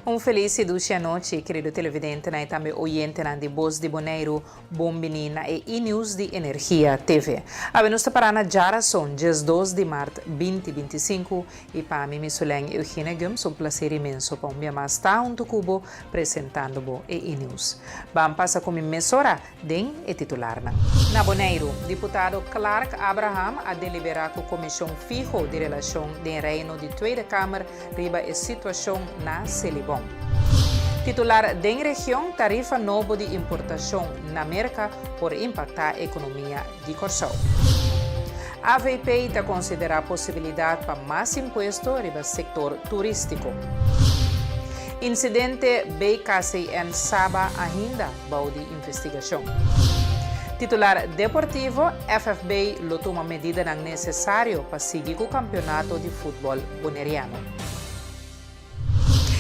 Un felis i dushi anochi, kerido televidentenan i tambe oyentenan di Bos di Boneiru. Bon bini na e E-News di Energia TV. Awe nos ta pará na djarason, 12 di mart 2025, i pa mi, Misulen Eugenia Gumbs, un plaser inmenso pa un bia mas ta huntu ku bo presentando bo e E-News. Ban pasa ku mi mesora den e titularnan. Na Boneiru, diputado Clark Abraham a deliberá ku Komishon Fiho di Relashon den Reino di Tweede Kamer riba e situashon na Selibon. Titular den region, Tarifa nobo di importashon na Merka por impaktá ekonomia di Kòrsou. Avp ta konsiderá posibilidat pa mas impuesto riba sektor turístiko. Insidente BKCN Saba ainda bou di investigashon. Titular Deportivo, FFB lo tuma medidanan nesesario pa sigui ku kampionato di futbòl boneriano.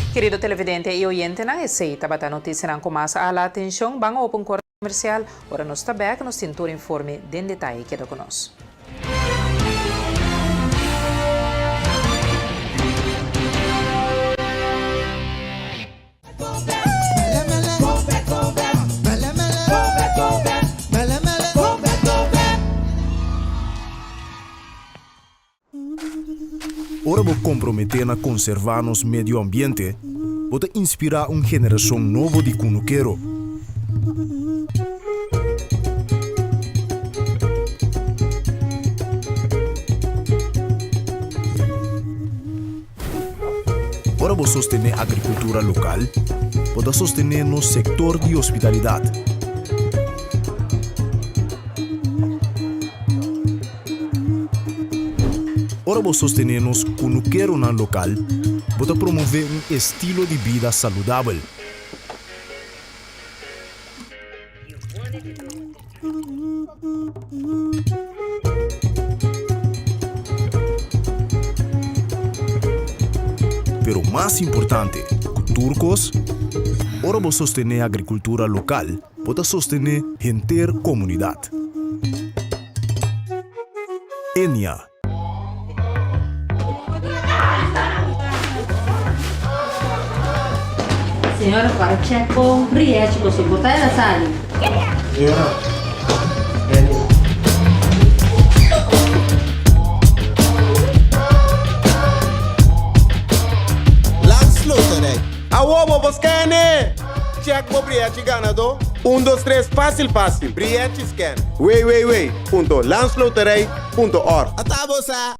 Kerido televidente i oyentenan, esei tabata notisianan ku mas a hala atenshon. Ban open korte komersial. Ora nos ta bèk, nos tin tur informe den detaye. Keda ku nos. Ora bo komprometé na konservá nos medio ambiente, bo ta inspirá un generashon nobo di kunukero. Ora bo sostené agrikultura lokal, bo ta sostené nos sektor di hospitalidat. Ora bo sostené nos kunukeronan lokal, bo ta promové un estilo di bida saludabel. Pero mas importante ku tur kos, ora bo sostené agrikultura lokal, bo ta sostené henter komunidat. Enia. Señora para check bo rièchi bo soporta el a sali. Señora, Enia. Landsloterij. Awo bo por scan-e! Check bo brièchi ganadó. Un dos tres fásil fásil. Brièchi scan. www.landsloterij. Punto org. Ata bo sa!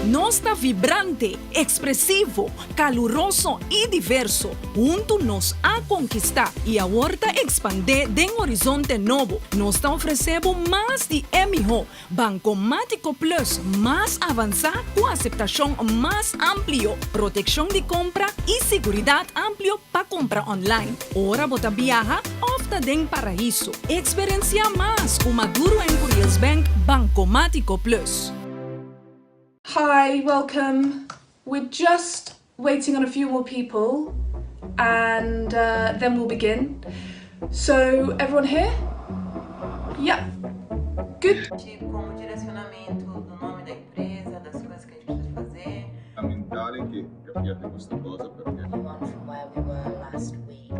Nos ta vibrante, ekspresivo, kaluroso i diverso. Huntu nos a konkistá i awor ta ekspandé den horizonte nobo. Nos ta ofresé bo mas di e mihó. Bankomátiko Plus mas avansá ku aseptashon mas amplio, protekshon di kompra i siguridat amplio pa kumpra online, ora bo ta biaha òf ta den paraiso. Eksperensiá mas ku Maduro en Curiels Bank Bankomátiko Plus. Hi, welcome. We're just waiting on a few more people and uh, then we'll begin. So, everyone here? Yeah. Good. Como direcionamento do nome da empresa, das coisas que a gente precisa fazer. Fondamentale che capiate questa cosa perché. Move on from where we were last week.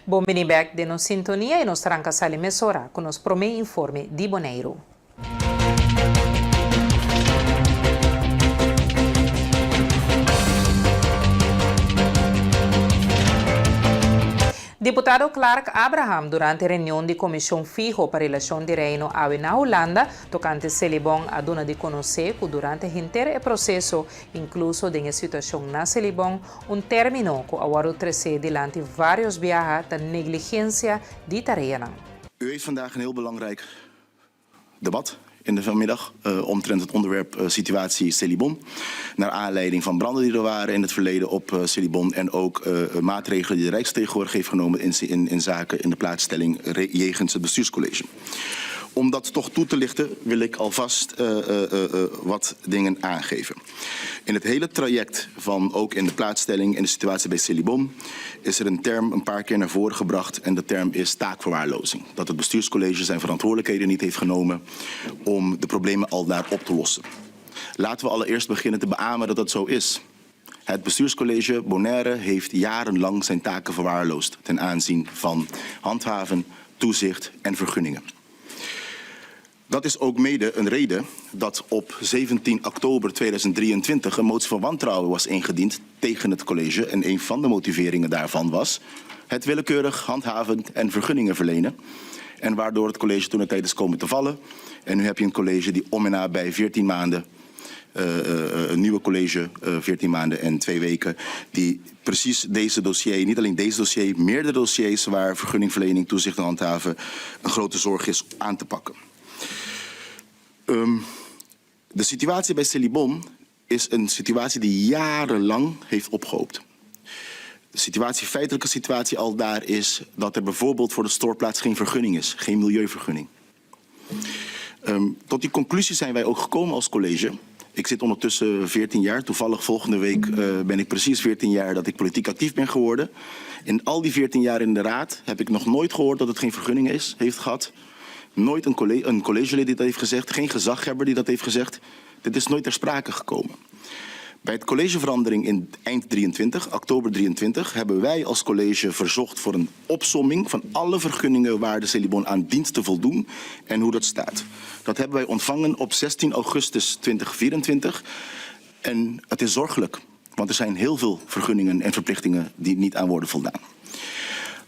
Bon bini bek den nos sintonia y nos ta ranca sali mesora cu nos prome informe di Boneiru. Diputado Clark Abraham durante reunion di Komishon Fiho pa Relashon di Reino awe na Hulanda tokante Selibon a duna di konosé ku durante henter e proseso, inkluso den e situashon na Selibon, un término ku a wòrdu tresé dilanti vários biaha ta negligensia di tareanan. U heeft vandaag een heel belangrijk debat. in de vanmiddag omtrent het onderwerp situatie Selibon. Naar aanleiding van branden die er waren in het verleden op Selibon en ook maatregelen die de Rijksvertegenwoordiger heeft genomen in, in, in zaken in de plaatsstelling jegens het bestuurscollege. Om dat toch toe te lichten wil ik alvast wat dingen aangeven. In het hele traject van ook in de plaatsstelling en de situatie bij Selibon is er een term een paar keer naar voren gebracht en de term is taakverwaarlozing. Dat het bestuurscollege zijn verantwoordelijkheden niet heeft genomen om de problemen al daar op te lossen. Laten we allereerst beginnen te beamen dat dat zo is. Het bestuurscollege Bonaire heeft jarenlang zijn taken verwaarloosd ten aanzien van handhaven, toezicht en vergunningen. Dat is ook mede een reden dat op 17 oktober 2023 een motie van wantrouwen was ingediend tegen het college. En een van de motiveringen daarvan was het willekeurig handhaven en vergunningen verlenen. En waardoor het college toen de tijd is komen te vallen. En nu heb je een college die om en nabij 14 maanden, een nieuwe college, 14 maanden en 2 weken, die precies deze dossier, niet alleen deze dossier, meerdere dossiers waar vergunningverlening, toezicht en handhaven een grote zorg is aan te pakken. De situatie bij Selibon is een situatie die jarenlang heeft opgehoopt. De situatie, feitelijke situatie al daar is dat er bijvoorbeeld voor de stortplaats geen vergunning is, geen milieuvergunning. Tot die conclusie zijn wij ook gekomen als college. Ik zit ondertussen 14 jaar. Toevallig volgende week ben ik precies 14 jaar dat ik politiek actief ben geworden. In al die 14 jaar in de raad heb ik nog nooit gehoord dat het geen vergunning is, heeft gehad. Nooit een collegelid die dat heeft gezegd, geen gezaghebber die dat heeft gezegd. Dit is nooit ter sprake gekomen. Bij het collegeverandering in eind 23, oktober 23, hebben wij als college verzocht voor een opsomming van alle vergunningen waar de Selibon aan dient te voldoen en hoe dat staat. Dat hebben wij ontvangen op 16 augustus 2024 en het is zorgelijk, want er zijn heel veel vergunningen en verplichtingen die niet aan worden voldaan.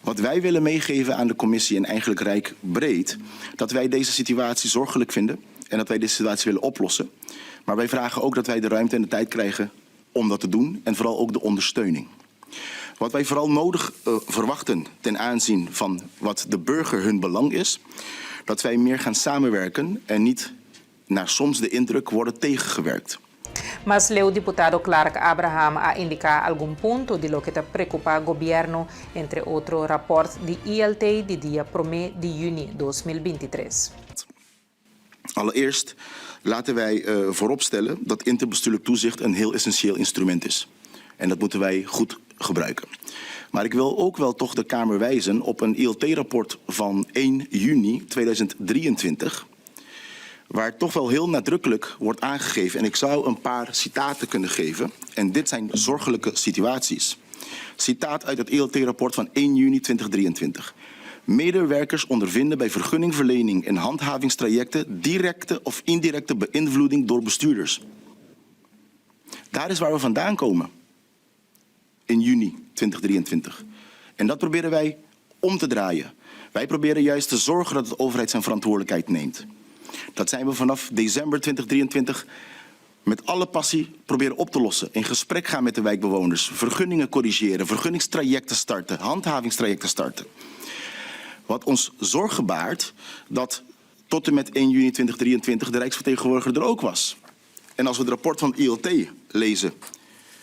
Wat wij willen meegeven aan de commissie en eigenlijk Rijk breed, dat wij deze situatie zorgelijk vinden en dat wij deze situatie willen oplossen. Maar wij vragen ook dat wij de ruimte en de tijd krijgen om dat te doen en vooral ook de ondersteuning. Wat wij vooral nodig verwachten ten aanzien van wat de burger hun belang is, dat wij meer gaan samenwerken en niet naar soms de indruk worden tegengewerkt. Mas leu diputado Clark Abraham a indiká algun punto di loke ta preokupá gobièrnu, entre otro rapòrt di ILT di dia promé di yüni 2023. Allereerst laten wij vooropstellen dat interbestuurlijk toezicht een heel essentieel instrument is. En dat moeten wij goed gebruiken. Maar ik wil ook wel toch de Kamer wijzen op een ILT-rapport van 1 juni 2023 waar toch wel heel nadrukkelijk wordt aangegeven, en ik zou een paar citaten kunnen geven, en dit zijn zorgelijke situaties. Citaat uit het ELT-rapport van 1 juni 2023. Medewerkers ondervinden bij vergunningverlening en handhavingstrajecten directe of indirecte beïnvloeding door bestuurders. Daar is waar we vandaan komen in juni 2023. En dat proberen wij om te draaien. Wij proberen juist te zorgen dat de overheid zijn verantwoordelijkheid neemt. Dat zijn we vanaf december 2023 met alle passie proberen op te lossen. In gesprek gaan met de wijkbewoners, vergunningen corrigeren, vergunningstrajecten starten, handhavingstrajecten starten. Wat ons zorgen baart dat tot en met 1 juni 2023 de Rijksvertegenwoordiger er ook was. En als we het rapport van ILT lezen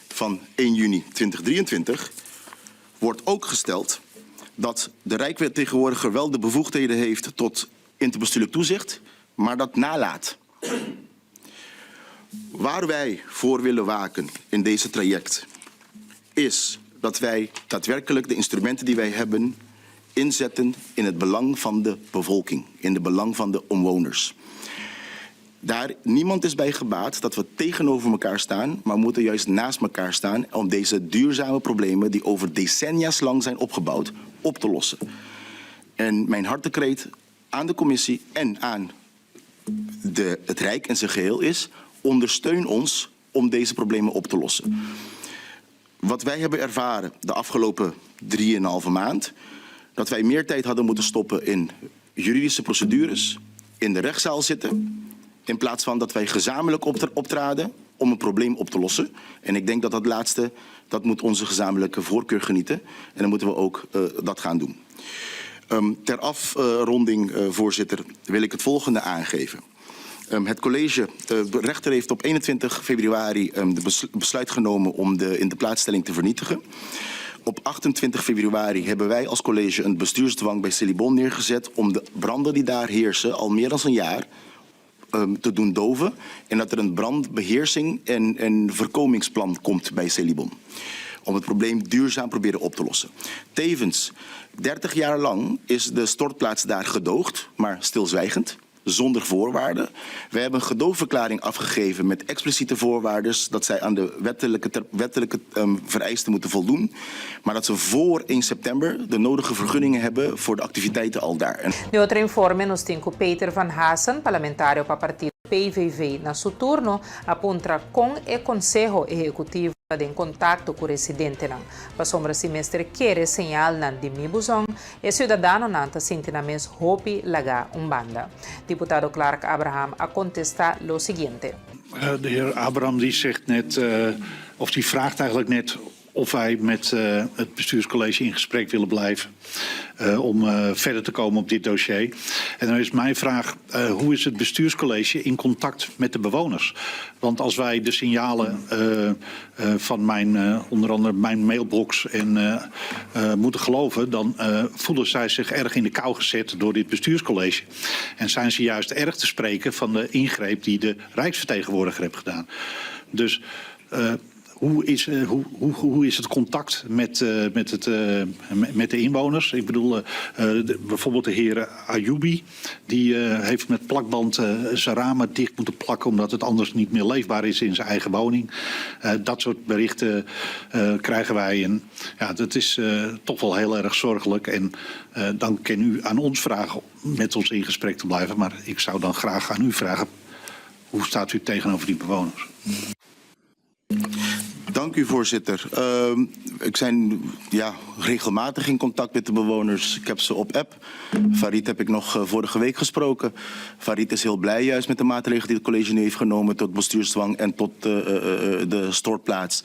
van 1 juni 2023, wordt ook gesteld dat de Rijksvertegenwoordiger wel de bevoegdheden heeft tot interbestuurlijk toezicht, maar dat nalaat. Waar wij voor willen waken in deze traject is dat wij daadwerkelijk de instrumenten die wij hebben inzetten in het belang van de bevolking, in het belang van de omwoners. Daar niemand is bij gebaat dat we tegenover elkaar staan, maar moeten juist naast elkaar staan om deze duurzame problemen die over decennia's lang zijn opgebouwd, op te lossen. En mijn hartekreet aan de commissie en aan het Rijk in zijn geheel is, ondersteun ons om deze problemen op te lossen. Wat wij hebben ervaren de afgelopen 3,5 maand, dat wij meer tijd hadden moeten stoppen in juridische procedures, in de rechtszaal zitten, in plaats van dat wij gezamenlijk optraden om een probleem op te lossen. En ik denk dat dat laatste, dat moet onze gezamenlijke voorkeur genieten. En dan moeten we ook dat gaan doen. Ter afronding, voorzitter, wil ik het volgende aangeven. Het college, de rechter heeft op 21 februari de besluit genomen om de indeplaatsstelling te vernietigen. Op 28 februari hebben wij als college een bestuursdwang bij Selibon neergezet om de branden die daar heersen al meer dan een jaar te doen doven. En dat er een brandbeheersing en een voorkomingsplan komt bij Selibon. Om het probleem duurzaam proberen op te lossen. Tevens, 30 jaar lang is de stortplaats daar gedoogd, maar stilzwijgend zonder voorwaarden. We hebben een gedoogverklaring afgegeven met expliciete voorwaarden dat zij aan de wettelijke vereisten moeten voldoen. Maar dat ze voor 1 september de nodige vergunningen hebben voor de activiteiten al daar. En Den otro informe nos tin Peter van Hassen, parlamentario pa partido PVV, na su turno a puntra kon e Konseho Ehekutivo ta den kontakto ku residentenan. Pasobra si mester kere señalnan di mi buzon, e siudadanonan ta sinti nan mes hopi lagá un banda. Diputado Clark Abraham a kontestá lo siguiente. De heer Abraham die zegt net, of die vraagt eigenlijk net of wij met het bestuurscollege in gesprek willen blijven om verder te komen op dit dossier. En dan is mijn vraag, hoe is het bestuurscollege in contact met de bewoners? Want als wij de signalen van mijn, onder andere mijn mailbox en moeten geloven, dan voelen zij zich erg in de kou gezet door dit bestuurscollege. En zijn ze juist erg te spreken van de ingreep die de Rijksvertegenwoordiger heeft gedaan. Dus hoe is het contact met de inwoners? Ik bedoel, bijvoorbeeld de heer Ayoubi, die heeft met plakband zijn ramen dicht moeten plakken omdat het anders niet meer leefbaar is in zijn eigen woning. Dat soort berichten krijgen wij en ja, dat is toch wel heel erg zorgelijk. En dan kan u aan ons vragen met ons in gesprek te blijven, maar ik zou dan graag aan u vragen, hoe staat u tegenover die bewoners? Dank u, voorzitter. Ik zijn ja, regelmatig in contact met de bewoners. Ik heb ze op app. Farid heb ik nog vorige week gesproken. Farid is heel blij juist met de maatregelen die het college nu heeft genomen tot bestuursdwang en tot de stortplaats.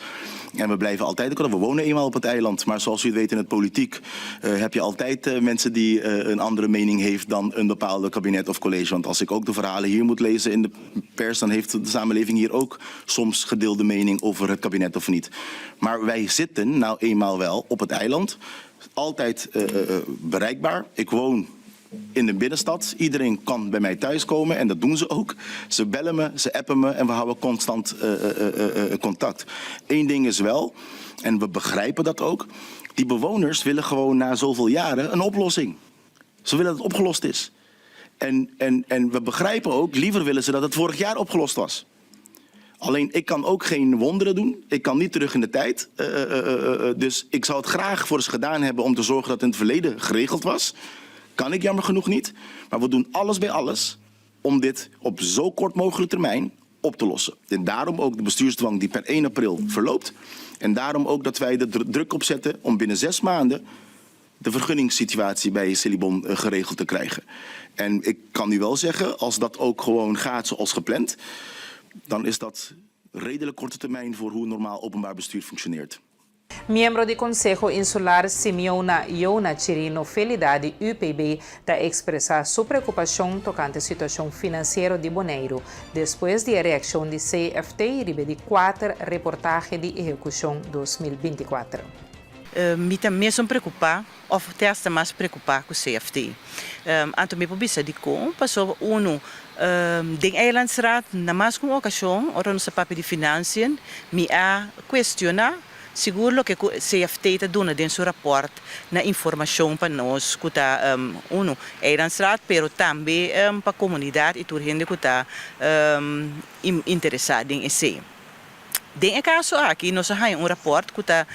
En we blijven altijd, we wonen eenmaal op het eiland, maar zoals u weet in het politiek heb je altijd mensen die een andere mening heeft dan een bepaalde kabinet of college. Want als ik ook de verhalen hier moet lezen in de pers, dan heeft de samenleving hier ook soms gedeelde mening over het kabinet of niet. Maar wij zitten nou eenmaal wel op het eiland, altijd bereikbaar. Ik woon in de binnenstad. Iedereen kan bij mij thuiskomen en dat doen ze ook. Ze bellen me, ze appen me en we houden constant contact. Eén ding is wel, en we begrijpen dat ook, die bewoners willen gewoon na zoveel jaren een oplossing. Ze willen dat het opgelost is. En we begrijpen ook, liever willen ze dat het vorig jaar opgelost was. Alleen ik kan ook geen wonderen doen. Ik kan niet terug in de tijd. Dus ik zou het graag voor ze gedaan hebben om te zorgen dat het in het verleden geregeld was. Kan ik jammer genoeg niet. Maar we doen alles bij alles om dit op zo kort mogelijk termijn op te lossen. En daarom ook de bestuursdwang die per 1 april verloopt. En daarom ook dat wij de druk opzetten om binnen 6 maanden de vergunningssituatie bij Selibon geregeld te krijgen. En ik kan u wel zeggen, als dat ook gewoon gaat zoals gepland, dan is dat redelijk korte termijn voor hoe normaal openbaar bestuur functioneert. Miembro di Konseho Insular Simeona Iona Chirino Felida di UPB ta ekspresá su preokupashon tokante e situashon finansiero di Boneiru, despues di e reakshon di CFT riba di kuater reportahe di ehekushon 2024. Mi ta mesun preokupá òf te asta mas preokupá ku CFT. Anto mi por bisa dikon, pasobra unu, den Eilandsraad na mas ku un okashon ora nos a papia di financiën mi a kuestioná sigur loke ku CFT ta duna den su rapòrt na informashon pa nos ku ta unu Eilandsraad pero tambe pa komunidat i tur hende ku ta interesá den esei. Den e kaso aki nos a haña un rapòrt ku ta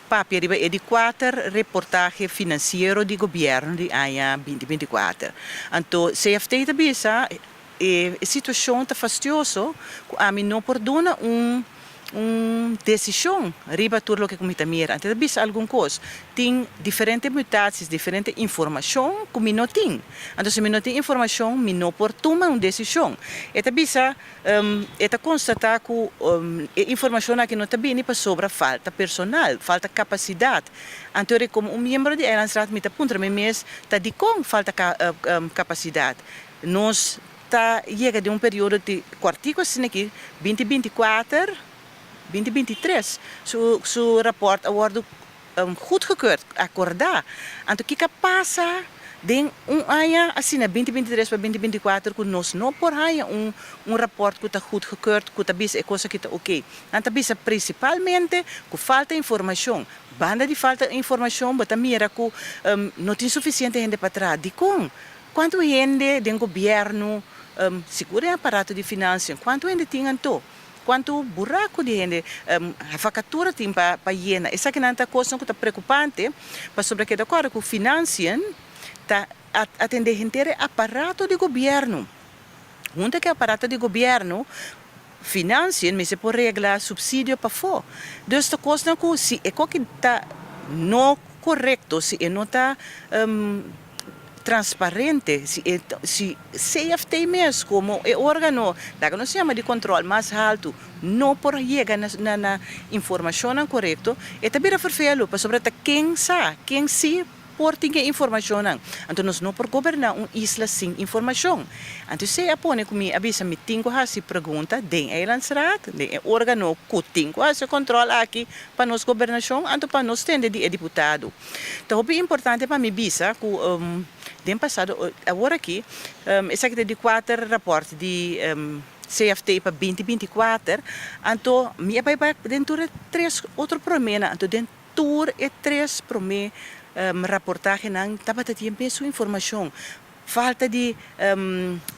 papia riba e di kuater reportahe finansiero di gobièrnu di aña 2024. Anto CFT ta bisa e situashon ta fastioso ku ami no por duna un un desishon riba tur loke ku mi ta mira. Anto e ta bisa algun kos. Tin diferente mutaties, diferente informashon ku mi no tin. Anto si mi no tin informashon mi no por tuma un desishon. E ta bisa E ta konstatá ku e informashon aki no ta bini pasobra falta personal, falta kapasidat. Anto ri komo un miembro di Eilandsraad mi ta puntra mi mes ta dikon falta kapasidat. Nos. ta yega den un periodo di kòrtiku asina aki, 2024, 2023, su su rapòrt a wòrdu goedgekeurd, akordá. Anto kiko a pasa den un aña asina, 2023 pa 2024, ku nos no por haña un un rapòrt ku ta goedgekeurd, ku ta bisa e kos aki ta oké? Nan ta bisa prinsipalmente ku falta informashon. Banda di falta informashon bo ta mira ku no tin sufisiente hende pa traha. Dikon? Kuantu hende den gobièrnu, sigur den aparato di finansia, kuantu hende tin anto? Kuantu buraku di hende, vakatura tin pa yena? Esakinan ta kosnan ku ta preokupante pasobra keda kòrda ku finansien ta atendé henter e aparato di gobièrnu. Huntu ku e aparato di gobièrnu, finansien mester por regla supsidio pafó. Dus ta kosnan ku si e koki ta no korekto, si e no ta transparente, si e si CFT mes komo e órgano, laga nos yama di kòntròl mas haltu, no por yega na na na informashonnan korekto, e ta bira ferfelu pasobra ta ken sa, ken si por tin e informashonnan. Anto nos no por goberná un isla sin informashon. Anto esei a pone ku mi a bisa mi tin ku hasi pregunta den Eilandsraad, den e órgano ku tin ku hasi e kòntròl aki pa nos gobernashon, anto pa nos tende di e diputado. Ta hopi importante pa mi bisa ku den pasado, awor aki, esaki ta di kuater rapòrt di CFT pa binti 24, anto mi a bai bak den tur e tres otro proménan, anto den tur e tres promé raportahenan tabata tin e mesun informashon. Falta di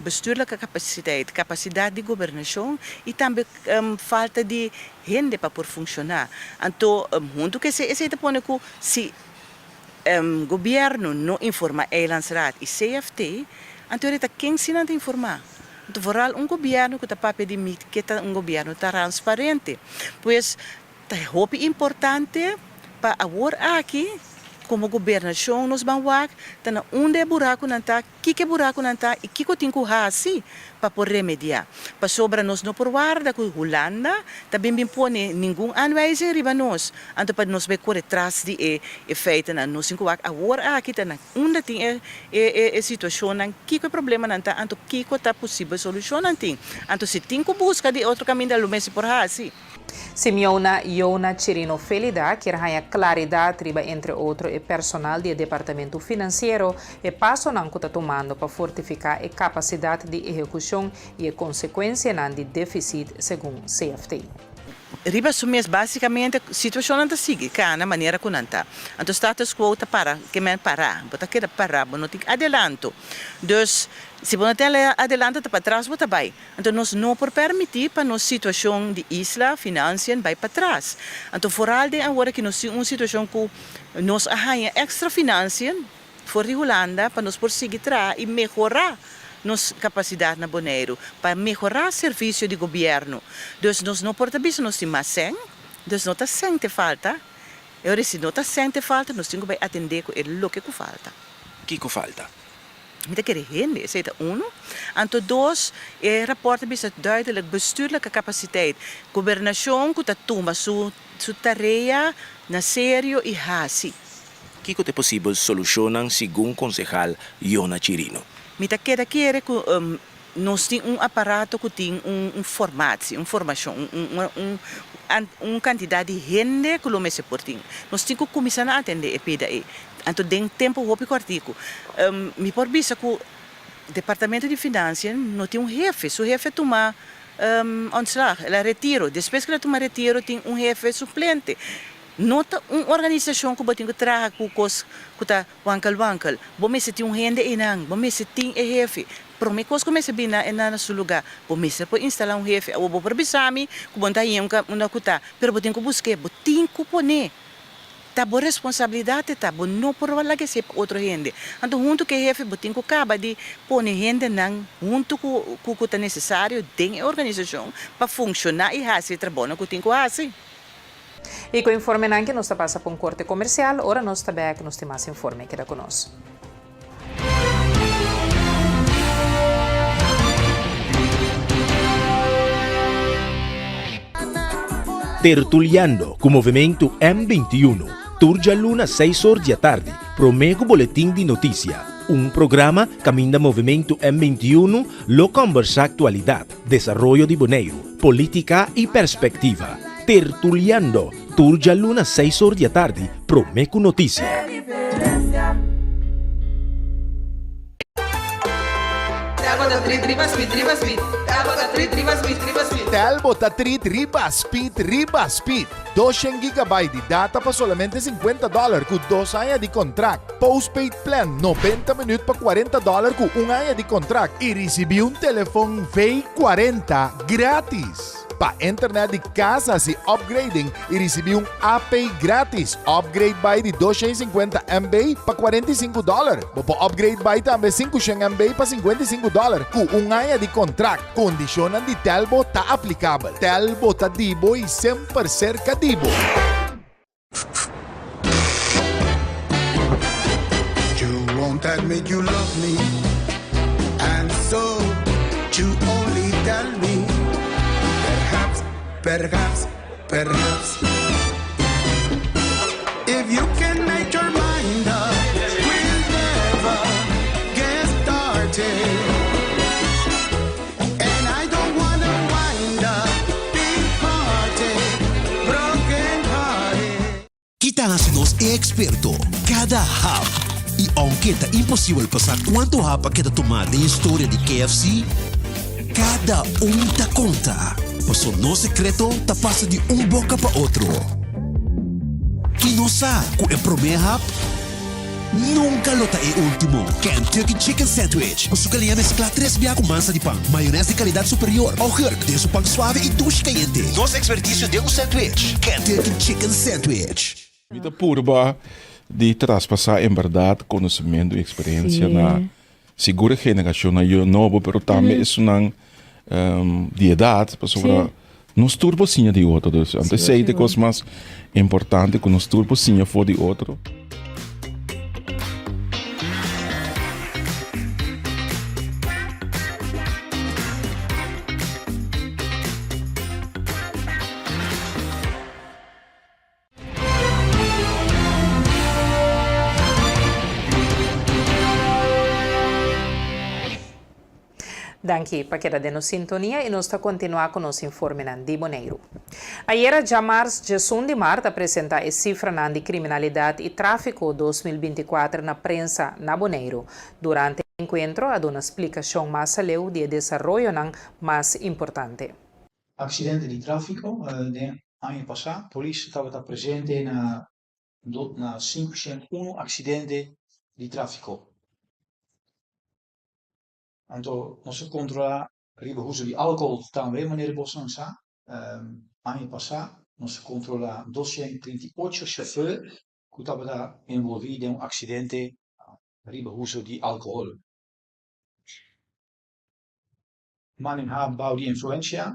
bestuurlijke capaciteit, capacidad di gobernacion y tambe falta di hende pa por funciona. Anto hunto cu esey, esey ta pone cu si gobierno no informa Eilandsraad y CFT, anto e ta ken si nan ta informa? Anto vooral un gobierno cu ta papia di mi ke ta un gobierno transparente. Pues Ta hopi importante pa awor aki komo gobernashon nos ban wak ta na unda e burakunan ta, kiko e burakunan ta i kiko tin ku hasi pa por remediá. Pasobra nos no por warda ku Hulanda ta bin bin pone ningun aanwijzing riba nos, anto pa nos bai kore tras di e e feitennan. Nos tin ku wak awor aki ta na unda tin e e e situashonnan, kiko e problemanan ta, anto kiko ta posibel solushonnan tin. Anto si tin ku buska di otro kaminda lo mester por hasi. Simeona Yona Chirino Felida kier haña klaridat riba entre otro e personal di e departamento finansiero, e pasonan ku ta tumando pa fortifiká e kapasidat di ehekushon i e konsekuensianan di défisit segun CFT. Riba su mes básikamente situashonnan ta sigui kana manera ku nan ta. Anto status quo ta para, ke men pará, bo ta keda pará, bo no tin adelanto. Dus si bo no tin adelanto ta patras bo ta bai. Anto nos no por permití pa nos situashon di isla, financiën, bai patras. Anto foral den awor aki nos tin un situashon ku nos a haña èkstra financiën for di Hulanda pa nos por sigui traha i mehorá nos kapasidat na Boneiru, pa mehorá servisio di gobièrnu. Dus nos no por ta bisa nos tin mas sèn, dus no ta sèn te falta. E ora si no ta sèn te falta nos tin ku bai atendé ku e loke ku falta. Kiko falta? Mi ta kere hende, esei ta unu. Anto dos, e raport ta bisa duidelijk, bestuurlijke capaciteit, gobernashon ku ta tuma su su tarea na serio i hasi. Kiko ta e posibel solushonnan segun konsehal Yona Chirino? Mi ta keda kere ku nos tin un aparato ku tin un un formatie, un formashon, un un un un kantidat di hende ku lo mester por tin. Nos tin ku kuminsá na atendé e pida ei. Anto den tempu hopi kòrtiku mi por bisa ku departamento di financiën no tin un hefe. Su hefe a tuma ontslag, el a retiro. Despues ku el a tuma retiro tin un hefe suplente. No ta un organisashon ku bo tin ku traha ku kos ku ta wankel wankel. Bo mester tin un hende einan, bo mester tin e hefe. Prome kos ku mester bini na su lugá, bo mester por instalá un hefe. Awor bo por bisa mi ku bo no ta haña unda ku ta, pero bo tin ku busk'é, bo tin ku pon'é. Ta bo responsabilidat e ta, bo no por laga esei pa otro hende. Anto huntu ku e hefe bo tin ku kaba di pone hendenan huntu ku ku ta nesesario den e organisashon pa funshoná i hasi e trabounan ku tin ku hasi. I ku informenan ke nos ta pasa pa un korte komersial, ora nos ta bèk nos tin mas informe. Keda ku nos. Tertuliando ku Movementu M 21, tur djaluna seis or di atardi, promé ku boletin di notisia. Un programa kaminda Movementu M 21 lo kòmbersá aktualidat, desaroyo di Boneiru, polítika i perspektiva. Tertuliando, tur djaluna seis or di atardi promé ku notisia. Telbo ta treat riba speed riba speed. 200 gigabyte di data pa solamente 50 dollar ku dos aña di kontrakt. Postpaid plan 90 minuut pa 40 dollar ku un aña di kontrakt i risibí un telefon V40 gratis. Pa internet di kas hasi upgrading i risibí un AP gratis. Upgrade bai di 250 MB pa 45 dollar. Bo por upgrade bai tambe 500 MB pa 55 dollar ku un aña di kontrakt. Kondishonnan di Telbo ta aplikabel. Telbo ta di bo i semper serka di bo. You won't admit you love me And so you only tell me Perhaps, perhaps, perhaps If you can make your mind up We'll never get started And I don't wanna wind up Big party, broken hearted Ki ta hasi nos e eksperto? Kada hap! I ounke ta imposibel pa sa kuantu hap a keda tumá den historia di KFC, kada un ta konta, paso nos sekreto ta pasa di un boka pa otro. I nos sa ku e promé hap nunka lo ta e último. Kentucky Chicken Sandwich ku su galiña mesklá tres bia ku mansa di pan, mayonès di kalidat superior, augurk den su pan suave i dushi kayente. Nos ekspertisio den un sandwich, Kentucky Chicken Sandwich. Mi ta purba di traspasá en bèrdat konosementu i eksperensia na sigur e generashonnan yu nobo, pero tambe esunnan di edat, pasobra nos tur por siña di otro. Dus anto esei ta e kos mas importante ku nos tur por siña for di otro. Danki pa keda den nos sintonia y nos ta continua cu nos informenan di Boneiru. Ayera djamars djesun di mart a presenta e cifranan di criminalidad y trafico 2024 na prensa na Boneiru. Durante e encuentro a duna splicacion mas aleu di e desaroyonan mas importante. Aksidente di tráfiko den aña pasá polis tabata presente na na sinku shent unu aksidente di tráfiko. Anto nos a kontrolá riba uso di alkohol tambe manera boso nan sa. Aña pasá nos a kontrolá dos shent 38 shofèr ku tabata envolví den un aksidente riba uso di alkohol. Manehá bou di influensia,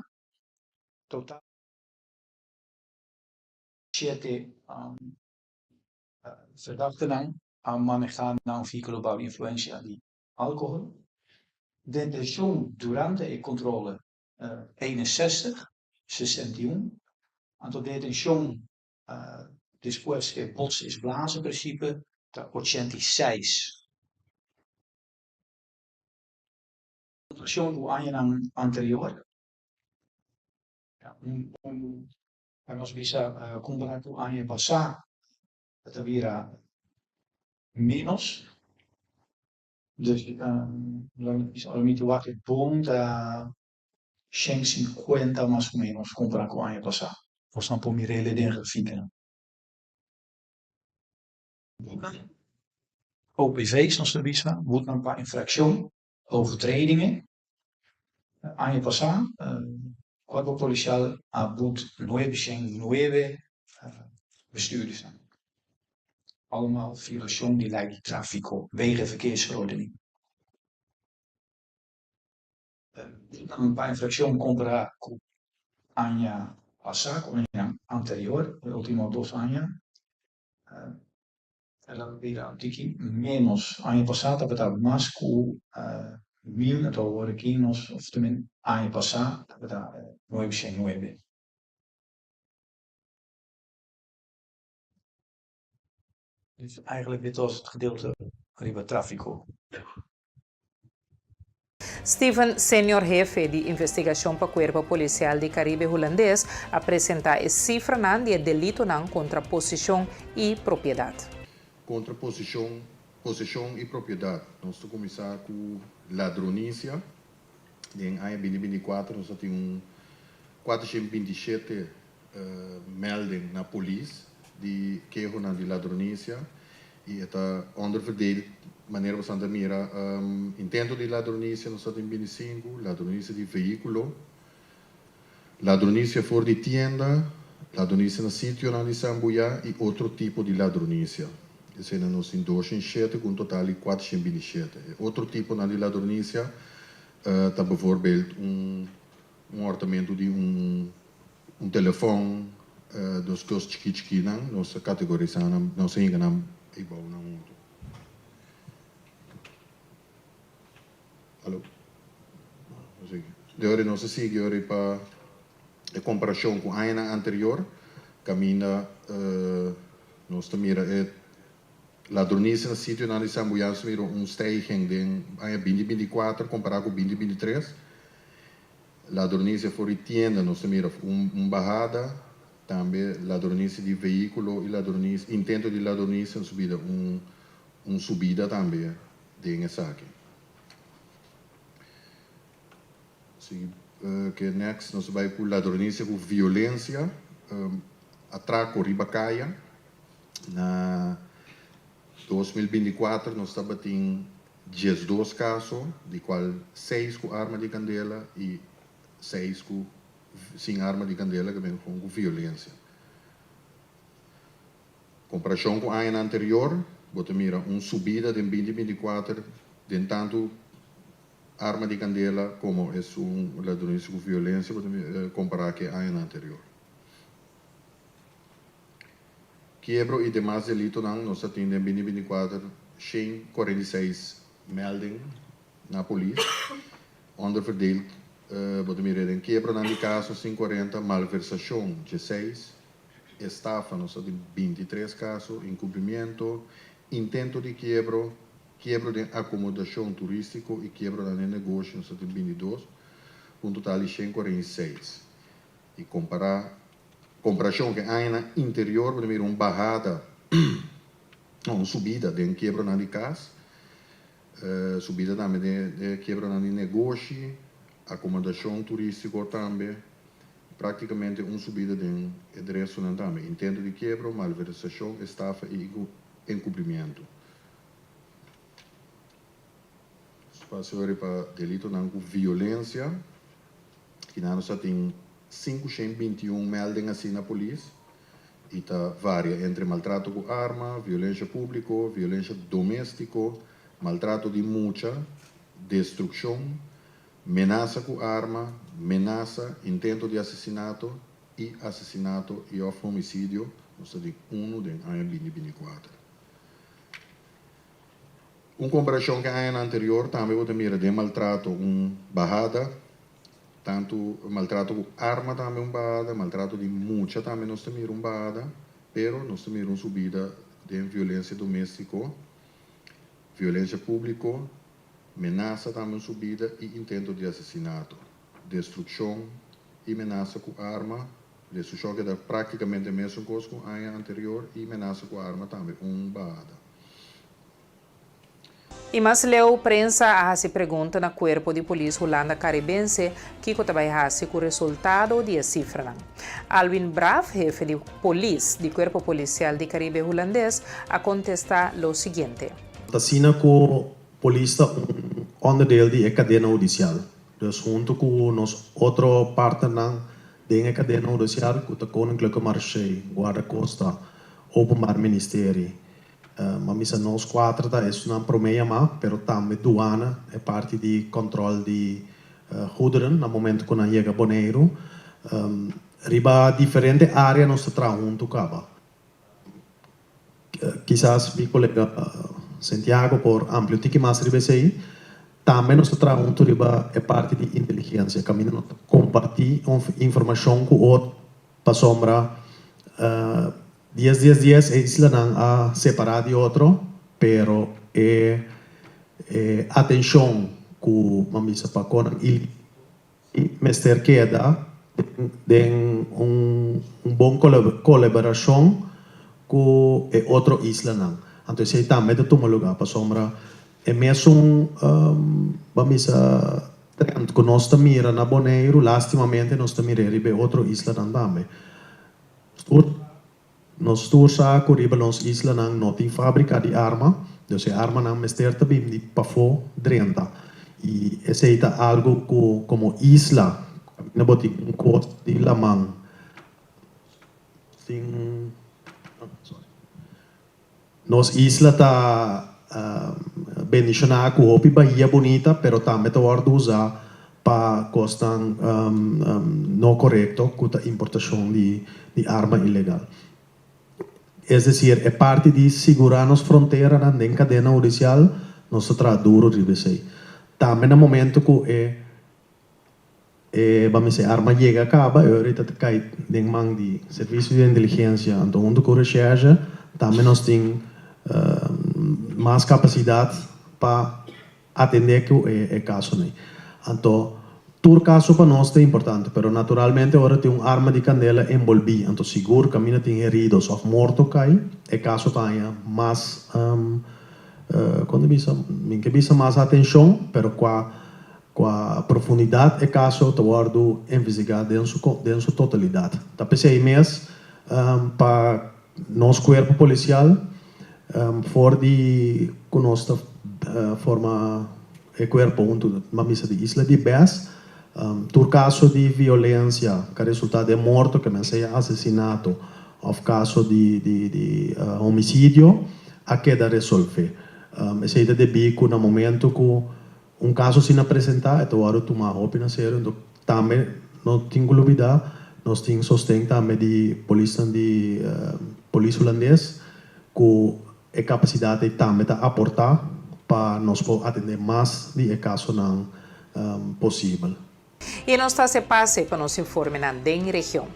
total shete verdachtenan a manehá nan vehíkulo bou di influensia di alkohol. Detenshon durante e kontrole 61, 61, anto detenshon despues e bots is blazen prinsipe ta 86. Komparashon ku añanan anterior, pa nos bisa kompará ku aña pasá ta bira ménos. Dus ora mi ta wak e bon ta shen sinkuenta mas o ménos kompará ku aña pasá. Bosnan por mir'é den grafieknan. OPV's nos ta bisa, boetnan pa infrakshon, overtredingen. Aña pasá Kuerpo Polisial a boet 909 bestuurdersnan. Allemaal violashon di lei di tráfiko, Wegenverkeersverordening. Boetnan pa infrakshon kompará ku aña pasá, ku añanan anterior, e último dos aña. El a bira un tiki ménos. Aña pasá tabata mas ku mil, anto awor aki nos, òf también aña pasá tabata 909. Dus eigenlijk dit was het gedeelte. riba tráfiko. Steven Senior hefe di investigashon pa Kuerpo Polisial di Karibe Hulandes a presentá e sifranan di e delitonan kontra posishon i propiedat. Kontra posishon, poseshon i propiedat. Nos ta kuminsá ku ladronisia. Den aña binti binti kuater nos a tin un kuatershen binti shete melding na polis di kehonan di ladronisia y e ta onderverdeeld manera boso ta mira intento di ladronisia nos ta tin binti sinku, ladronisia di vehiculo, ladronisia for di tienda, ladronisia na sitionan di sambuya y otro tipo di ladronisia. Eseinan nos tin 207 cu un total di 427. E otro tiponan di ladronisia ta bijvoorbeeld un Un hòrtamentu di un un telefòn, dos kos chikí chikínan, nos a kategorisá nan, nos a hinka nan eibou nan huntu. Alo? De ora nos a sigui ora pa e komparashon ku añanan anterior, kaminda nos ta mira e ladronisia na sitionan di Sambuyan mira un stijging den aña 2024 kompará ku 2023. Ladronisia for di tienda nos ta mira un bahada, tambe ladronisia di vehíkulo i ladronisia, intento di ladronisia nos bira un un subida tambe den esaki. Sigui ke next nos ta bai ku ladronisia ku violensia, atrako riba kaya na 2024 nos tabatin 12 kaso, di kual seis ku arma di kandela i seis ku sin arma di kandela, ke men ku violensia. Komparashon ku añanan anterior, bo ta mira un subida den 2024 den tantu arma di kandela komo esun ladronisia ku violensia, bo ta kompará ku e añanan anterior. Kiebro i demas delitonan nos a tin den 2024 146 melding na polis. Onderverdeeld bo ta mira den kiebronan di kas nos tin 40, malversashon 16, estafa nos a tin 23 kaso, inkumplimiento, intento di kiebro, kiebro den akomodashon turístiko i kiebronan den negoshi nos a tin 22, ku un total di 146. I kompará Komparashon ku e añanan interior bo ta mira un bahada, no, un subida den kiebronan di kas, subida tambe den e kiebronan di negoshi, akomodashon turístiko tambe, praktikamente un subida den e dresonan tambe, intento di kiebro, malversashon, estafa i enkubrimiento. Spasio riba delitonan ku violensia. Kinan nos a tin 521 melding asina na polis i ta varia entre maltrato ku arma, violensha públiko, violensha doméstiko, maltrato di mucha, destrukshon, menasa ku arma, menasa, intento di asesinato i asesinato i òf homisidio. Nos ta tin unu den aña 2024. Un komparashon ku e añanan anterior tambe bo ta mira den maltrato un bahada, tantu maltrato ku arma tambe un bahada, maltrato di mucha tambe nos ta mira un bahada, pero nos ta mira un subida den violensia doméstiko, violensia públiko, menasa tambe un subida i intento di asesinato, destrukshon i menasa ku arma, destrukshon a keda práktikamente mesun kos ku aña anterior i menasa ku arma tambe un bahada. I mas leu prensa a hasi pregunta na Kuerpo di Polis Hulanda Karibense kiko ta bai hasi ku resultado di e sifranan. Alwin Braaf, hefe di polis di Kuerpo Polisial di Karibe Hulandes, a kontestá lo siguiente. Ta asina ku polis ta un onderdeel di e kadena hudisial. Dus huntu ku nos otro partnernan den e kadena hudisial ku ta Koninklijke Marechaussee, Guardakosta, Openbaar Ministerie, Ma misa nos kuater ta esunnan promé yamá, pero tambe duana, e parti di kòntròl di goederen na momentu ku nan yega Boneiru. Riba diferente área nos ta traha huntu kaba. Kisas mi kolega Santiago por amplia un tiki mas riba esei. Tambe nos ta traha huntu riba e parti di inteligensia, kaminda nos ta kompartí informashon ku otro pasobra Dies dies dies e islanan a separá di otro, pero. E e atenshon ku ban bisa pa konan i mester keda den un bon kolaborashon ku e otro islanan. Anto esei tambe ta tuma lugá pasobra e mesun ban bisa trend ku nos ta mira na Boneiru lastimamente nos ta mir'é riba e otro islanan tambe. Nos tur sa ku riba nos islanan no tin fábrika di arma, dus e armanan mester ta bin di pafó drenta. I esei ta algu ku komo isla kaminda bo tin un kos di laman tin sorry nos isla ta bendishoná ku hopi bahia bunita pero tambe ta wòrdu usá pa kosnan no korekto ku ta importashon di arma ilegal. Es desir, e parti di sigurá nos fronteranan den kadena hudisial nos ta traha duru riba esei. Tambe na momento ku e E bamisa e arma yega kaba e ora ta kai den man di Servicio di Inteligencia anto hunto ku Recherche tambe nos tin mas kapasidat pa atende ku e kasonan. Anto tur kaso pa nos ta importante pero naturalmente ora tin un arma di kandela enbolbí anto sigur kaminda tin heridos òf morto kai e kaso ta haña mas kon ta bisa mi ke bisa mas atenshon pero kua Kua profundidat e kaso ta wòrdu investigá den su den su totalidat. Ta p'esei mes pa nos kuerpo polisial for di ku nos ta forma e kuerpo huntu na misa di isla di bes, tur kaso di violensia ku a resultá den morto, ke men sea asesinato òf kaso di di di homisidio a keda resolvé. Esei ta debí ku na momento ku Un kaso asina presentá e ta wòrdu tumá hopi na serio, enton tambe no tin ku lubidá nos tin sosten tambe di polisnan di polis hulandes ku e kapasidat ei tambe ta aportá pa nos por atendé mas di e kasonan posibel. I nos ta hasi pase pa nos informenan den region.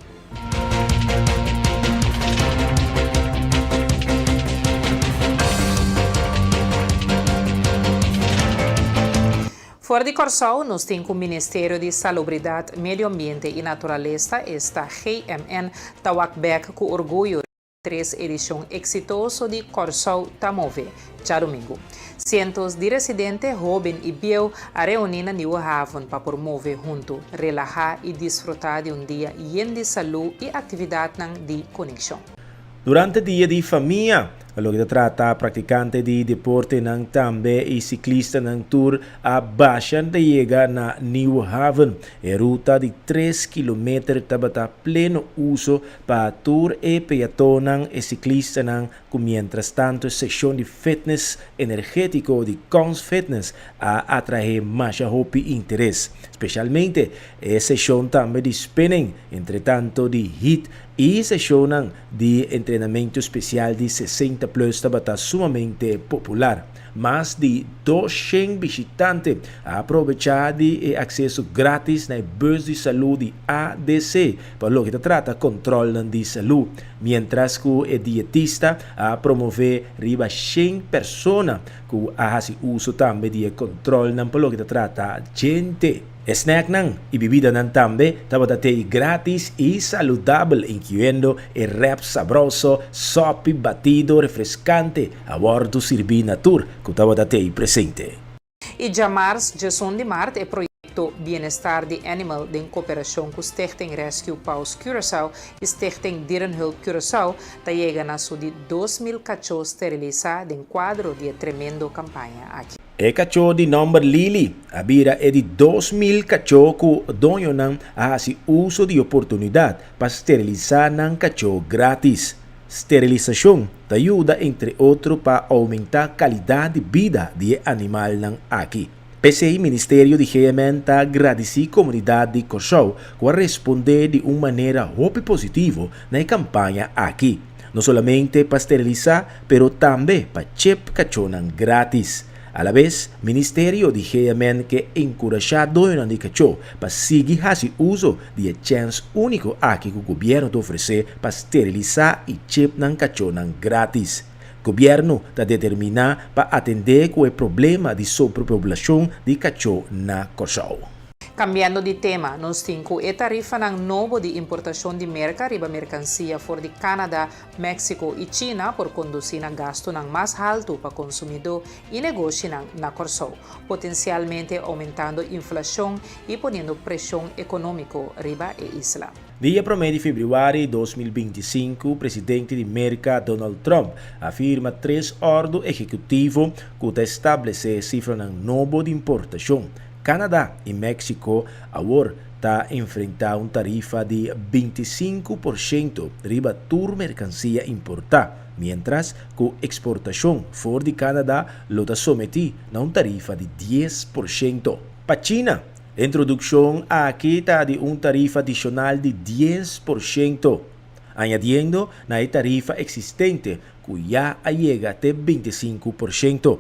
For di Kòrsou nos tin ku Ministerio di Salubridat, Medio Ambiente i Naturalesa, esta GMN, ta wak bèk ku orguyo. Tres edishon eksitoso di Kòrsou ta move, djadumingu. Sientos di residente, hóben i bieu, a reuní na Nieuwe Haven pa por move huntu, relahá i disfrutá di un dia yen di salú i aktividatnan di konekshon. Durante Dia di Famia, pa loke ta trata praktikante di deportenan tambe i siklistanan tur a basha ta yega na Nieuwe Haven. E ruta di tres kilometer tabata pleno uso Pa tur e peatonnan, e siklistanan ku mientrastanto e seshon di fitness energétiko di Cons Fitness a atraé masha hopi interes. Speshalmente e seshon tambe di spinning, entretanto di hit i seshonnan di entrenamentu spesial di 60 plus tabata sumamente popular. Mas di 200 bishitante a aprovechá di e akseso grátis na e bus di salú di ADC pa loke ta trata kòntròlnan di salú, miéntras ku e dietista a promové riba shen persona ku a hasi uso tambe di e kòntròlnan pa loke ta trata djente. E snèknan i bibidanan tambe tabata tei grátis i saludabel, inkluyendo e rèp sabroso, sòpi, batido refreskante a wòrdu sirbí na tur ku tabata tei presente. I djamars djesun di mart e proyekto Bienestar di Animal den koperashon ku Stichting Rescue Paws Curaçao i Stichting Dierenhulp Curaçao ta yega na su di 2000 kachó sterilisá den kuadro di e tremendo kampaña aki. E kachó di nòmber Lily a bira e di 2000 kachó ku doñonan a hasi uso di oportunidat pa sterilisá nan kachó grátis. Sterilisashon ta yuda entre otro pa oumentá kalidat di bida di e animalnan aki. P'esei Ministerio di GMN ta gradisí komunidat di Kòrsou ku a respondé di un manera hopi positivo na e kampaña aki. No solamente pa sterilisá pero tambe pa chep kachónan grátis. Alabes, Ministerio di GMN ke enkurashá doñonan di kachó pa sigui hasi uso di e chèns úniko aki ku gobièrnu ta ofresé pa sterilisá i chep nan kachónan grátis. Gobièrnu ta determiná pa atendé ku e problema di sobrepoblashon di kachó na Kòrsou. Kambiando di tema, nos tin ku e tarifanan nobo di importashon di Merka riba merkansia for di Canada, Mexico i China por kondusí na gastunan mas haltu pa konsumidó i negoshinan na Kòrsou, potensialmente oumentando inflashon i poniendo preshon ekonómiko riba e isla. Dia promé di febrüari 2025, presidente di Merka Donald Trump a firma tres òrdu ehekutivo ku ta establesé sifranan nobo di importashon. Canada i Mexico awor ta enfrentá un tarifa di 25% riba tur merkansia importá, miéntras ku eksportashon for di Canada lo ta sometí na un tarifa di 10%. Pa China, e introdukshon aki ta di un tarifa adishonal di 10%, añadiendo na e tarifa eksistente ku ya a yega te 25%.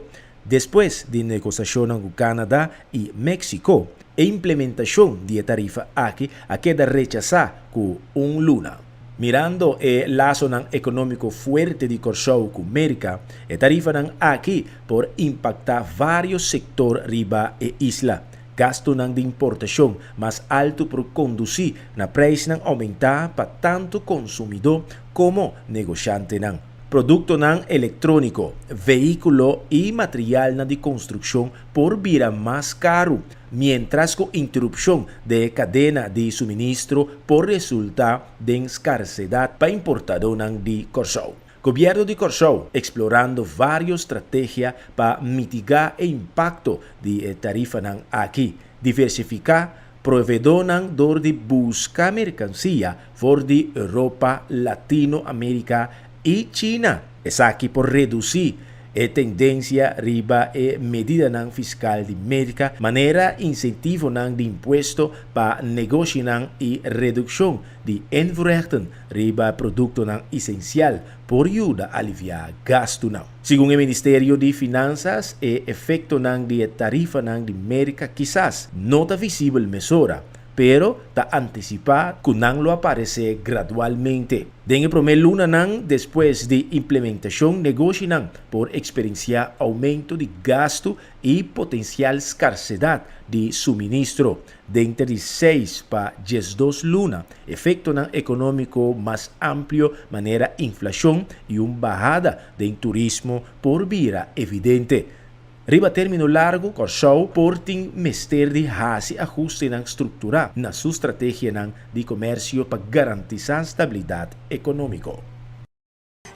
Despues di negosashonnan ku Canada i Mexico, e implementashon di e tarifa aki a keda rechasá ku un luna. Mirando e lasonan ekonómiko fuerte di Kòrsou ku Merka, e tarifanan aki por impaktá vários sektor riba e isla. Gastunan di importashon mas altu por kondusí na preisnan oumentá pa tantu konsumidó komo negoshantenan. Produktonan elektróniko, vehíkulo i materialnan di konstrukshon por bira mas karu, miéntras ku interupshon den e kadena di suministro por resultá den skarsedat pa importadónan di Kòrsou. Gobièrnu di Kòrsou eksplorando vários strategia pa mitigá e impakto di e tarifanan aki, diversifiká proveedónan dor di buska merkansia for di Europa, Latino Amerika i China. Esaki por redusí e tendensia riba e medidanan fiskal di Merka manera insentivonan di impuesto pa negoshinan i redukshon di invoerrechten riba produktonan esensial por yuda aliviá gastunan. Segun e Ministerio di Finansas e efektonan di e tarifanan di Merka kisas no ta visibel mesora, pero ta antisipá ku nan lo aparesé gradualmente. Den e promé lunanan despues di implementashon negoshinan por eksperensiá oumento di gastu i potensial skarsedat di suministro. Denter di seis pa 12 luna, efektonan ekonómiko mas amplio manera inflashon i un bahada den turismo por bira evidente. Riba término largu, Kòrsou por tin mester di hasi ahustenan strukturá na su strategianan di komèrsio pa garantisá stabilidat ekonómiko.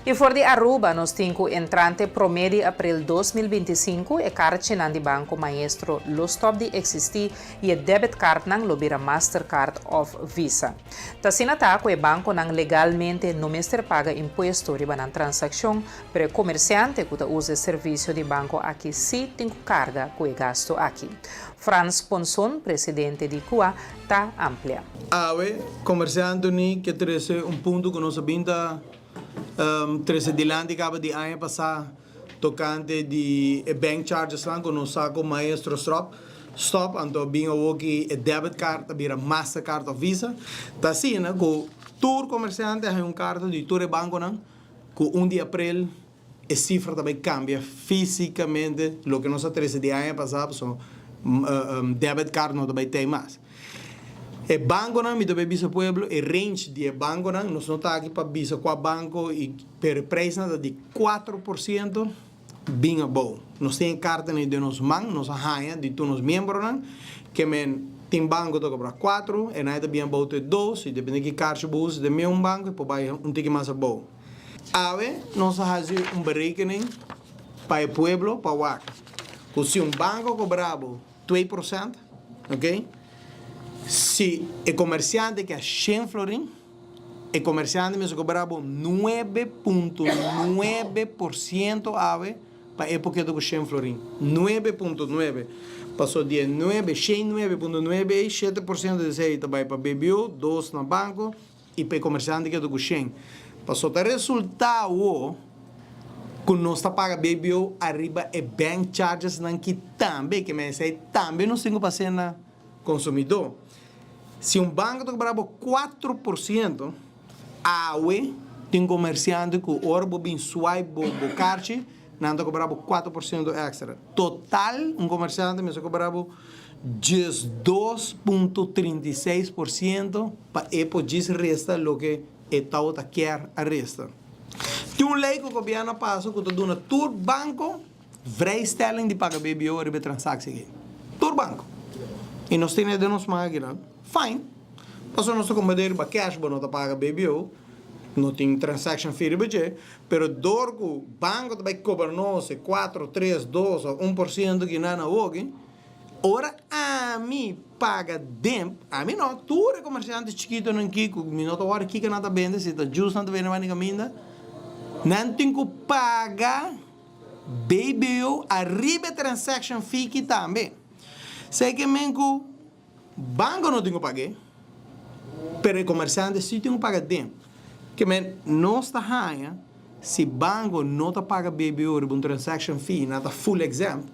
I for di Aruba nos tin ku entrante promé di aprel 2025 e karchinan di Banko Maestro lo stòp di eksistí i e debitkartnan lo bira Mastercard òf Visa. Ta asina ta ku e bankonan legalmente no mester paga impuesto riba nan transakshon, pero e komersiante ku ta usa e servisio di banko aki sí tin ku karga ku e gastu aki. Frans Ponson, presidente di kua, ta amplia. Awe, Komersiante Uní ke trese un punto ku nos a bin ta trese dilanti kaba di aña pasá tokante di e bank chargesnan ku nos sa ku Maestro strop stop anto a bin awor ki e debit card a bira Mastercard òf Visa. Ta asina ku tur komersiante a haña un karta di tur e bankonan ku un di aprel e sifra ta bai kambia físikamente loke nos a trese di aña pasá pasobra debit card no ta bai tei mas. E bankonan mi ta bai bisa pueblo e range di e bankonan nos no ta aki pa bisa kua banko i pero e preisnan ta di 4% bin abou. Nos tin e kartanan den nos man nos a haña di tur nos miembronan ke men tin banko ta kobra kuatro e nan e ta bin abou te dos i depende ki karchi bo usa den meun banko e por bai un tiki mas abou. Awe nos a haci un berekening pa e pueblo pa wak cu si un banco cobra bo 2%, ok, si e comerciante ke a shen florin, e comerciante mester cobra bo 9.9% awe pa e por keda cu shen florin. 9.9. Paso di e nuebe, shen 9.9 ey, 7% di esey ta bay pa BBO, dos na banco, I pa e komersiante keda ku shen. Paso ta resultá awo ku nos ta paga BBO ariba e bank charges nan ki tambe, ke men esei tambe nos tin ku pas'é na konsumidó. Si un banko ta kobra bo 4%, awe Tin komersiante ku ora bo bin swipe bo bo karchi, nan ta kobra bo 4% èkstra. Total un komersiante mester kobra bo 12.36% pa e por djis resta loke e tabata kier a resta. Tin un lei ku gobièrnu a pasa ku ta duna tur banko vrijstelling di paga BBO riba e transaksie aki. Tur banko. I nos tene den nos man akinan. Fine. Pasobra nos ta komprende riba cash bo no ta paga BBO, no tin transaction fee riba dje, pero dor ku banko ta bai kobra nos e kuatro, tres, dos òf un por siento ki nan awoki, Ora ami paga den, ami no, tur e komersiante chikitonan ki ku mi no ta wòrdu kiko nan ta bende, si ta juice nan ta bende wani kaminda, nan tin ku paga BBO ariba e transaction fee ki tambe. Esei ke men ku banko no tin ku pag'é, pero e komersiante si tin ku paga den. Ke men nos ta haña si banko no ta paga BBO riba un transaction fee, nan ta full exempt.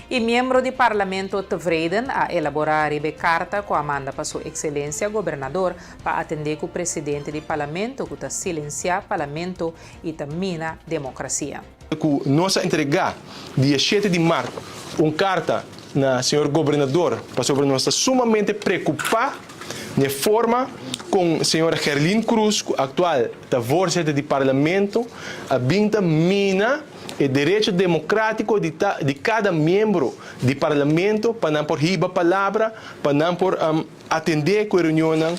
E miembro di Parlamento Tevreden a elaborá riba e karta ku a manda pa su ekselensia gobernador pa atendé ku presidente di Parlamento ku ta silensiá Parlamento i ta mina demokrasia. Ku nos a entregá dia shete di mart un karta na señor gobernador pasobra nos ta sumamente preokupá n'e forma kon señora Gerlien Croes ku aktual ta voorzitter di Parlamento a bin ta mina e derecho demokratiko di ta di kada miembro di Parlamento pa nan por hiba palabra, pa nan por atendé ku e reunionnan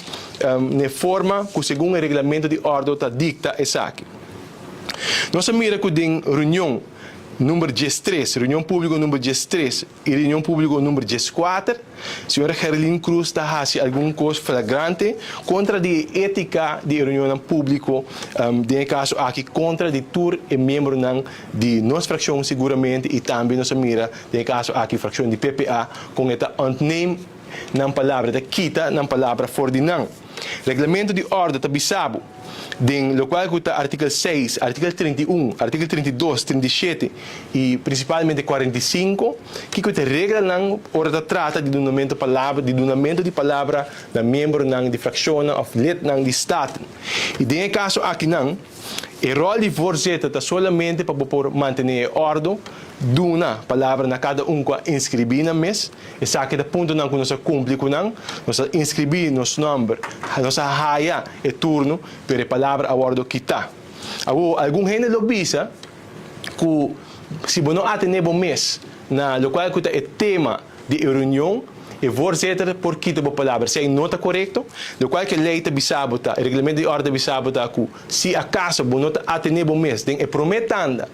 n'e forma ku segun e reglamento di òrdo ta dikta esaki. Nos a mira ku den reunion number diestres, reunion públiko number diestres i reunion públiko number dieskuater, Señora Gerlien Croes ta hasi algun kos flagrante kontra di e étika di e reunionnan públiko, den e kaso aki kontra di tur e miembronan di nos frakshon siguramente i tambe nos a mira den e kaso aki frakshon di PPA kon e ta ontneem nan palabra, e ta kita nan palabra for di nan. Reglamento di òrdu ta bisa bo den lokual ku ta artikel seis, artikel 31, artikel 32, 37 i prinsipalmente 45, kiko ta e reglanan ora ta trata di dunamentu palabra, di dunamentu di palabra na miembronan di frakshonnan òf lidnan di Staten. I den e kaso akinan, e ròl di voorzitter ta solamente pa bo por mantené e òrdu, duna palabra na kada un ku a inskribí nan mes. Esaki ta puntonan ku nos a kumpli ku nan. Nos a inskribí nos nòmber, nos a haya e turno, pero e palabra a wòrdu kitá. Awor, algun hende lo bisa ku si bo no atené bo mes na lokual ku ta e tema di e reunion, e voorzitter por kita bo palabra. Esei no ta korekto. Lokual ku e lei ta bisa bo ta, e reglamento di òrde ta bisa bo ta ku si akaso bo no ta atené bo mes den e promé tanda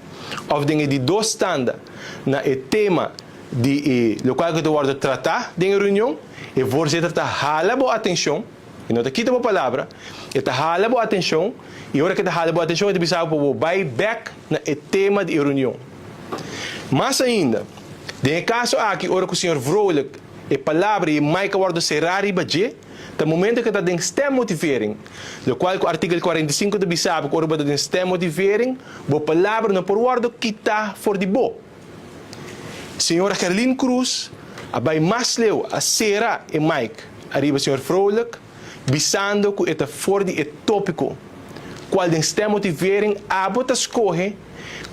òf den e di dos tanda na e tema di e lokual ku ta wòrdu tratá den e reunion, e voorzitter ta hala bo atenshon, e no ta kita bo palabra, e ta hala bo atenshon, i ora ku e ta hala bo atenshon e ta bisa bo pa bo bai bèk na e tema di e reunion. Mas ainda, den e kaso aki ora ku señor Vrolijk e palabra i e mic a wòrdu será riba dje, ta momento ku e ta den stemmotivering, lokual ku artikel 45 ta bisa bo ku ora bo ta den stemmotivering, bo palabra no por wòrdu kitá for di bo. Señora Gerlien Croes a bai mas leu, a sera e mic ariba señor Vrolijk, bisando cu e ta for di e topico, cual den stemmotivering abo ta scoge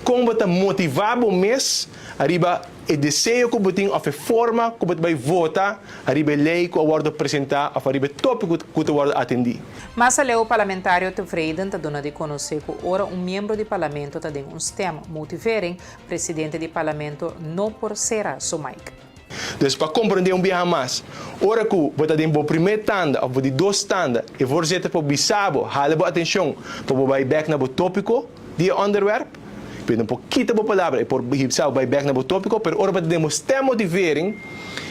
con bo ta motiva bo mes ariba e deseo cu bo tin of e forma cu bo ta bai vota ariba e ley cu a wordo presenta of ariba e topico cu ta wordo atendi. Mas aleu Parlamentario Tevreden ta duna di conoce cu ora un miembro di Parlamento ta den un stemmotivering, Presidente di Parlamento no por sera su mic. Dus pa komprondé un biaha mas, ora ku bo ta den bo primé tanda òf bo di dos tanda, e voorzitter por bisa bo, hala bo atenshon pa bo bai bèk na bo tópiko di e ònderwèrp. Pero e no por kita bo palabra, e por bisa bo bai bèk na bo tópiko, pero ora bo ta den bo stemmotivering,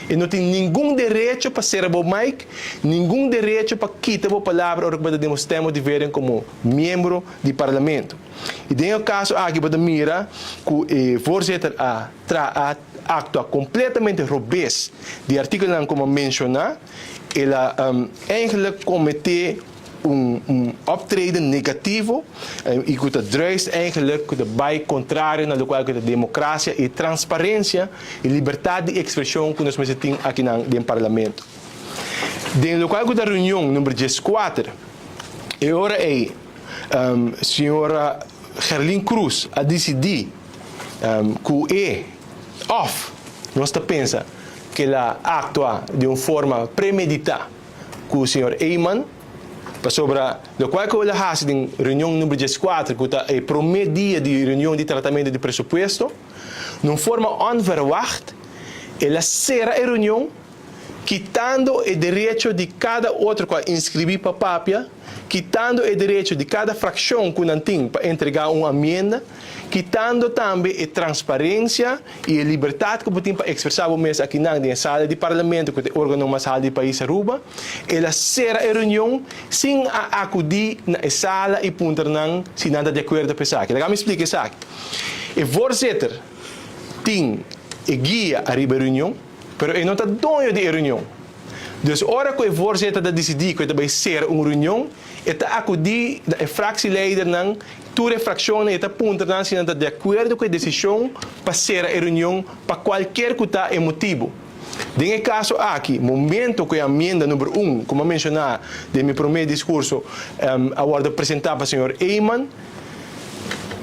e no tin ningun derecho pa sera bo mic, ningun derecho pa kita bo palabra ora ku bo ta den bo stemmotivering komo miembro di Parlamento. I den e kaso aki bo ta mira ku e voorzitter a tra a aktua kompletamente robes di artikelnan ku mi a menshoná. El a eigenlijk kometé un un optreden negativo i ku ta druist eigenlijk ku ta bai kontrario na lokual ku ta demokrasia i transparensia i libertat di ekspreshon ku nos mester tin akinan den parlamento. Den lokual ku ta reunion number 14, e ora ei. Señora Gerlin Cruz a disidí ku e òf nos ta pensa ku el a aktua di un forma premeditá ku señor Eman pasobra lokual ku el a hasi den reunion number dieskuater ku ta e promé dia di reunion di tratamentu di presupuesto, na un forma onverwacht el a sera e reunion kitando e derecho di kada otro ku a inskribí pa papia, kitando e derecho di kada frakshon ku nan tin pa entregá un amienda, kitando tambe e transparensia i e libertat ku bo tin pa ekspresá bo mes akinan den e sala di parlamento ku ta e órgano mas haltu di pais Aruba. El a sera e reunion sin a akudí na e sala i puntra nan si nan ta di akuerdo pa esaki. Laga mi splika esaki. E voorzitter tin e guia ariba e reunion. Pero e no ta doño di e reunion. Dus ora ku e voorzitter ta disidí ku e ta bai sera un reunion, e ta akudí na e fractieleidernan, tur e frakshonnan i e ta puntra nan si nan ta di akuerdo ku e desishon pa sera e reunion pa kualkier ku ta e motibu. Den e kaso aki, momento ku e amienda number un, ku mi a menshoná den mi promé diskurso, a wòrdu presentá pa señor Eman,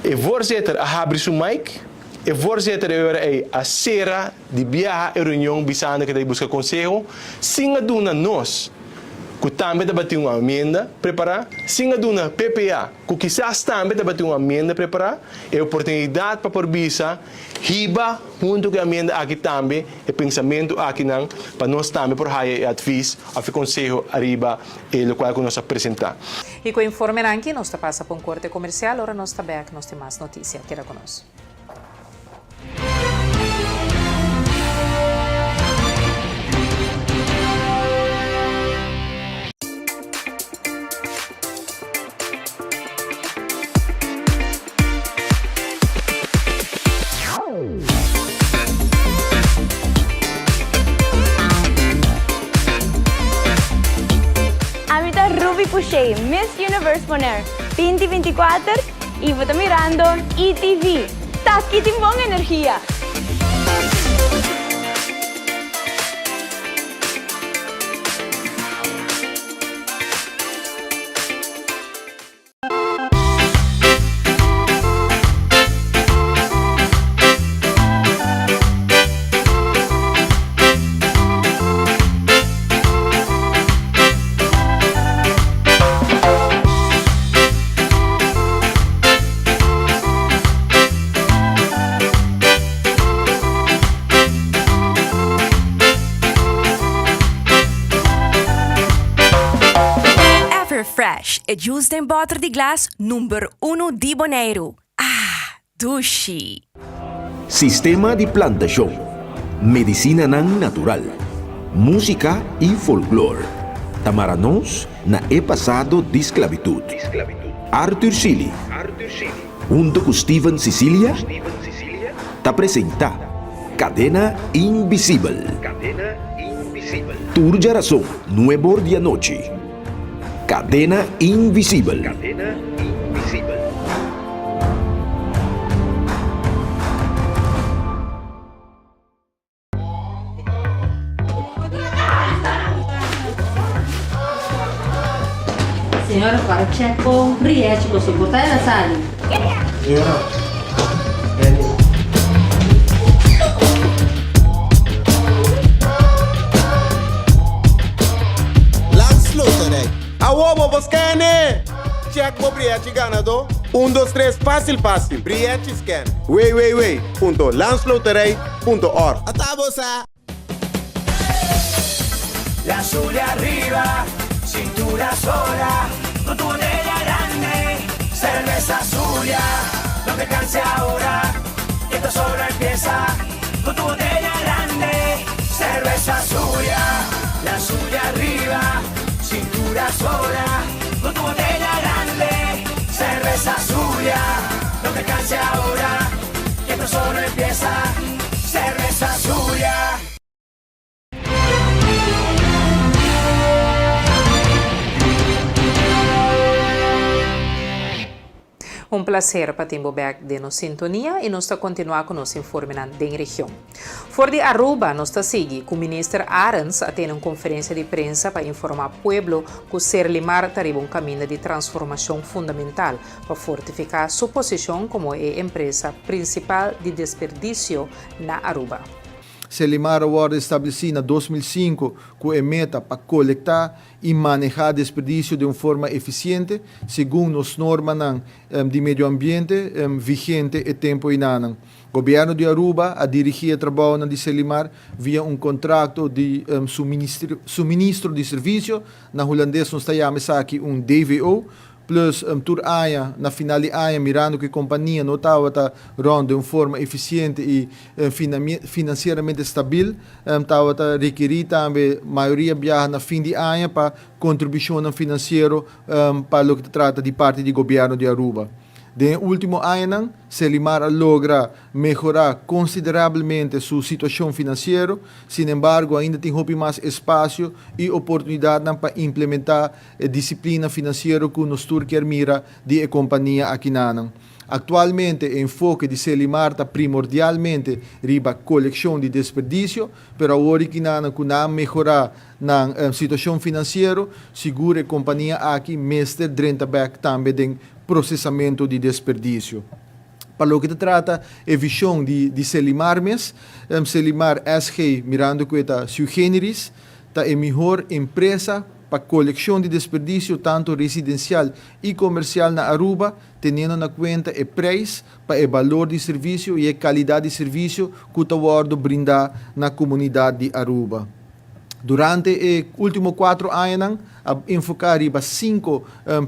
e voorzitter a habri su mic, e voorzitter e ora ei a sera di biaha e reunion bisando ke ta buska konseho, sin a duna nos, ku tambe tabatin un amienda prepará, sin a duna PPA, ku kisas tambe tabatin un amienda prepará, e oportunidat pa por bisa hiba huntu ku e amienda aki tambe e pensamentu akinan pa nos tambe por haya e advis òf e konseho ariba e lokual ku nos a presentá. I ku e informenan aki nos ta pasa pa un korte komersial, ora nos ta bèk nos tin mas notisia. Keda ku nos. Ami ta Ruby Pouchet, Miss Universe Bonaire 2024 Y bo ta mirando ETV. Taki tin bon energia! Everfresh, e juice den bòter di glas number unu di Boneiru. Ah, dushi! Sistema di plantashon, medisinanan natural, músika i folklor ta mara nos na e pasado di sklabitut. Arthur Sealy hunto ku Steven Cicilia ta presentá Kadena Invisibel. Tur djarason nuebor di anochi. Kadena Invisibel. Señora para check bo rièchi bo soporta el a sali. Señora. Landsloterij. Awo bo por scan e! Check bo brièchi ganadó. Un dos tres fásil fásil. Brièchi scan. www.landsloterij.org. Ata bo sa! La sube arriba, cintura sola, con tu botella grande, cerveza Zulia. No te canses ahora, que esto solo empieza. Con tu botella grande, cerveza Zulia. La sube arriba, cintura sola, con tu botella grande, cerveza Zulia. No te canses ahora, que esto solo empieza. Cerveza Zulia. Un placer pa tin bo bek den nos sintonia y nos ta continua cu nos informenan den region. For di Aruba nos ta sigui cu Minister Arends a tene un conferencia di prensa pa informa pueblo cu Serlimar ta riba un caminda di transformacion fundamental pa fortifica su posicion como e empresa principal di desperdicio na Aruba. Serlimar a wòrdu establesí na 2005 ku e meta pa kolektá i manehá desperdisio den un forma efisiente segun nos normanan di medio ambiente vigente e tempu einanan. Gobièrnu di Aruba a dirigí e trabounan di Serlimar via un kontrakto di suministro di servisio, na hulandes nos ta yama esaki un DVO, Plus, tur aña, na final di aña, mirando ku e kompania no tabata rònt den un forma efisiente i finansieramente stabil, tabata rekerí tambe mayoria biaha na fin di aña pa kontribushonnan finansiero pa loke ta trata di parti di gobièrnu di Aruba. Den e último añanan, Selimar a logra mehorá konsiderablemente su situashon finansiero, sinembargo ainda tin hopi mas espasio i oportunidatnan pa implementá E disiplina finansiero ku nos tur kier mira di e kompania akinanan. Aktualmente e enfoke di Selimar ta primordialmente riba kolekshon di desperdisio, pero awor i kinanan ku nan a mehorá nan situashon finansiero, sigur e kompania aki mester drenta bèk tambe den prosesamentu di desperdisio. Pa loke ta trata e vishon di di Selimar mes, Selimar SG mirando ku e ta sui generis, ta e mihor empresa pa kolekshon di desperdisio tantu residensial i komersial na Aruba, teniendo na kuenta e preis pa e balor di servisio i e kalidat di servisio ku ta wòrdu brindá na komunidat di Aruba. Durante e último kuatro añanan a enfoká riba sinku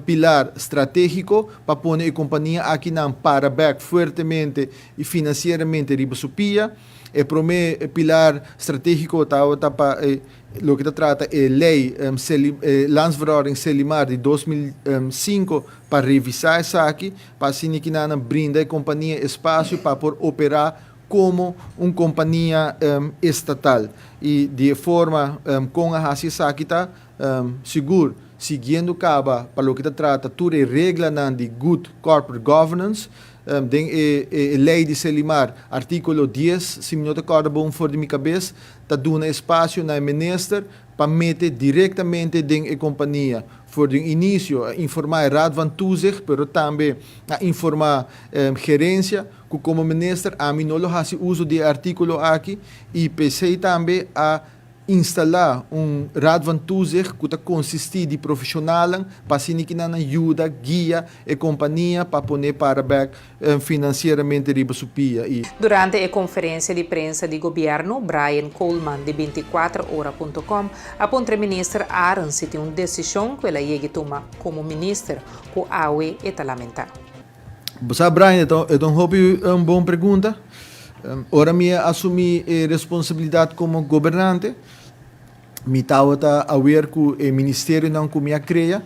pilar stratégiko pa pone e kompania akinan para bèk fuertemente i finansieramente riba su pia. E promé pilar stratégiko tabata pa e loke ta trata e lei e Landsverordening Selimar di 2005 pa revisá esaki pa asina kinanan brinda e kompania espasio pa por operá komo un kompania estatal. I di e forma kon a hasi esaki ta sigur siguiendo kaba pa loke ta trata tur e reglanan di good corporate governance Den e lei di Selimar, artíkulo dies, si mi no ta kòrda bon for di mi kabes, ta duna espasio na e minister pa mete direktamente den e kompania. For di un inisio a informá e Raad van Toezicht, pero tambe a informá gerensia ku komo minister ami no lo hasi uso di e artíkulo aki i p'esei tambe a Instalá un Raad van Toezicht ku ta konsistí di profeshonalnan pa asina ki nan a yuda guia e kompania pa pon'é para bèk finansieramente riba su pia i. Durante e konferensia di prensa di gobièrnu, Brian Koolman di bintikuater ora punto com a puntra e minister Arends si tin un desishon ku el a yegi tuma komo minister ku awe e ta lamentá. Bo sa Brian, e ta un hopi bon pregunta. Ora mi a asumi e responsabilidad como gobernante, mi tabata awer cu e ministerionan cu mi a crea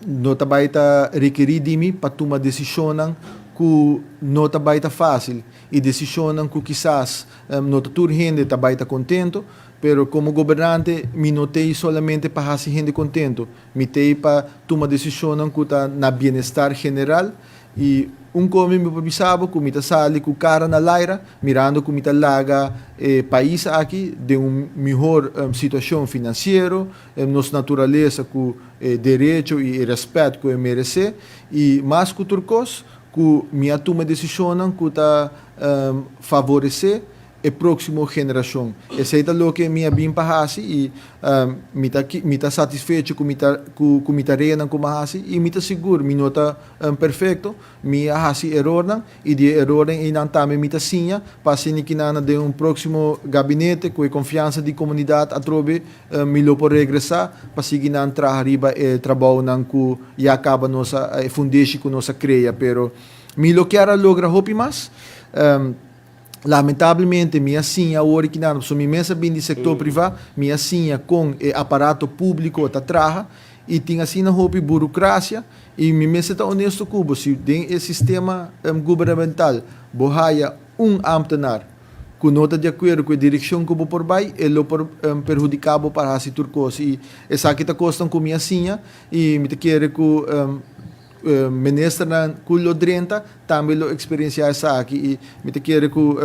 no ta bay ta rekeri di mi pa tuma decisionnan cu no ta bay ta facil y decisionnan cu kisas no ta tur hende ta bay ta contento, pero como gobernante mi no t'ey solamente pa haci hende contento. Mi t'ei pa tuma desishonnan ku ta na bienestar general i un komi mi por bisa bo ku mi ta sali ku kara na laira mirando ku mi ta laga e pais aki den un mihor situashon finansiero, nos naturalesa ku e derecho i e rèspèt ku e meresé i mas ku tur kos ku mi a tuma desishonnan ku ta favoresé e próksimo generashon. Esei ta loke mi a bin pa hasi i mi ta mi ta satisfecho ku mi ta ku ku mi tareanan ku mi a hasi i mi ta sigur mi no ta perfekto, mi a hasi erornan i di e erornan einan tambe mi ta siña pa asina kinan den un próksimo gabinete ku e konfiansa di komunidat atrobe mi lo por regresá pa sigui nan traha riba e trabounan ku ya kaba nos a e fundeshi ku nos a krea pero mi lo kier a logra hopi mas. Lamentablemente mi a siña awor aki nan, pasobra mi mes a bin di sector priva, mi a siña con e aparato publico ta traha y tin asina hopi burucracia y mi mester ta honesto cu bo, si den e sistema gubernamental bo haya un ambtenaar cu no ta di acuerdo cu e direccion cu bo por bay, e lo por perhudica bo pa haci tur cos y esaki ta cosnan cu mi a siña y mi ta kere cu. ministernan ku lo drenta tambe lo eksperensiá esaki i mi ta kere ku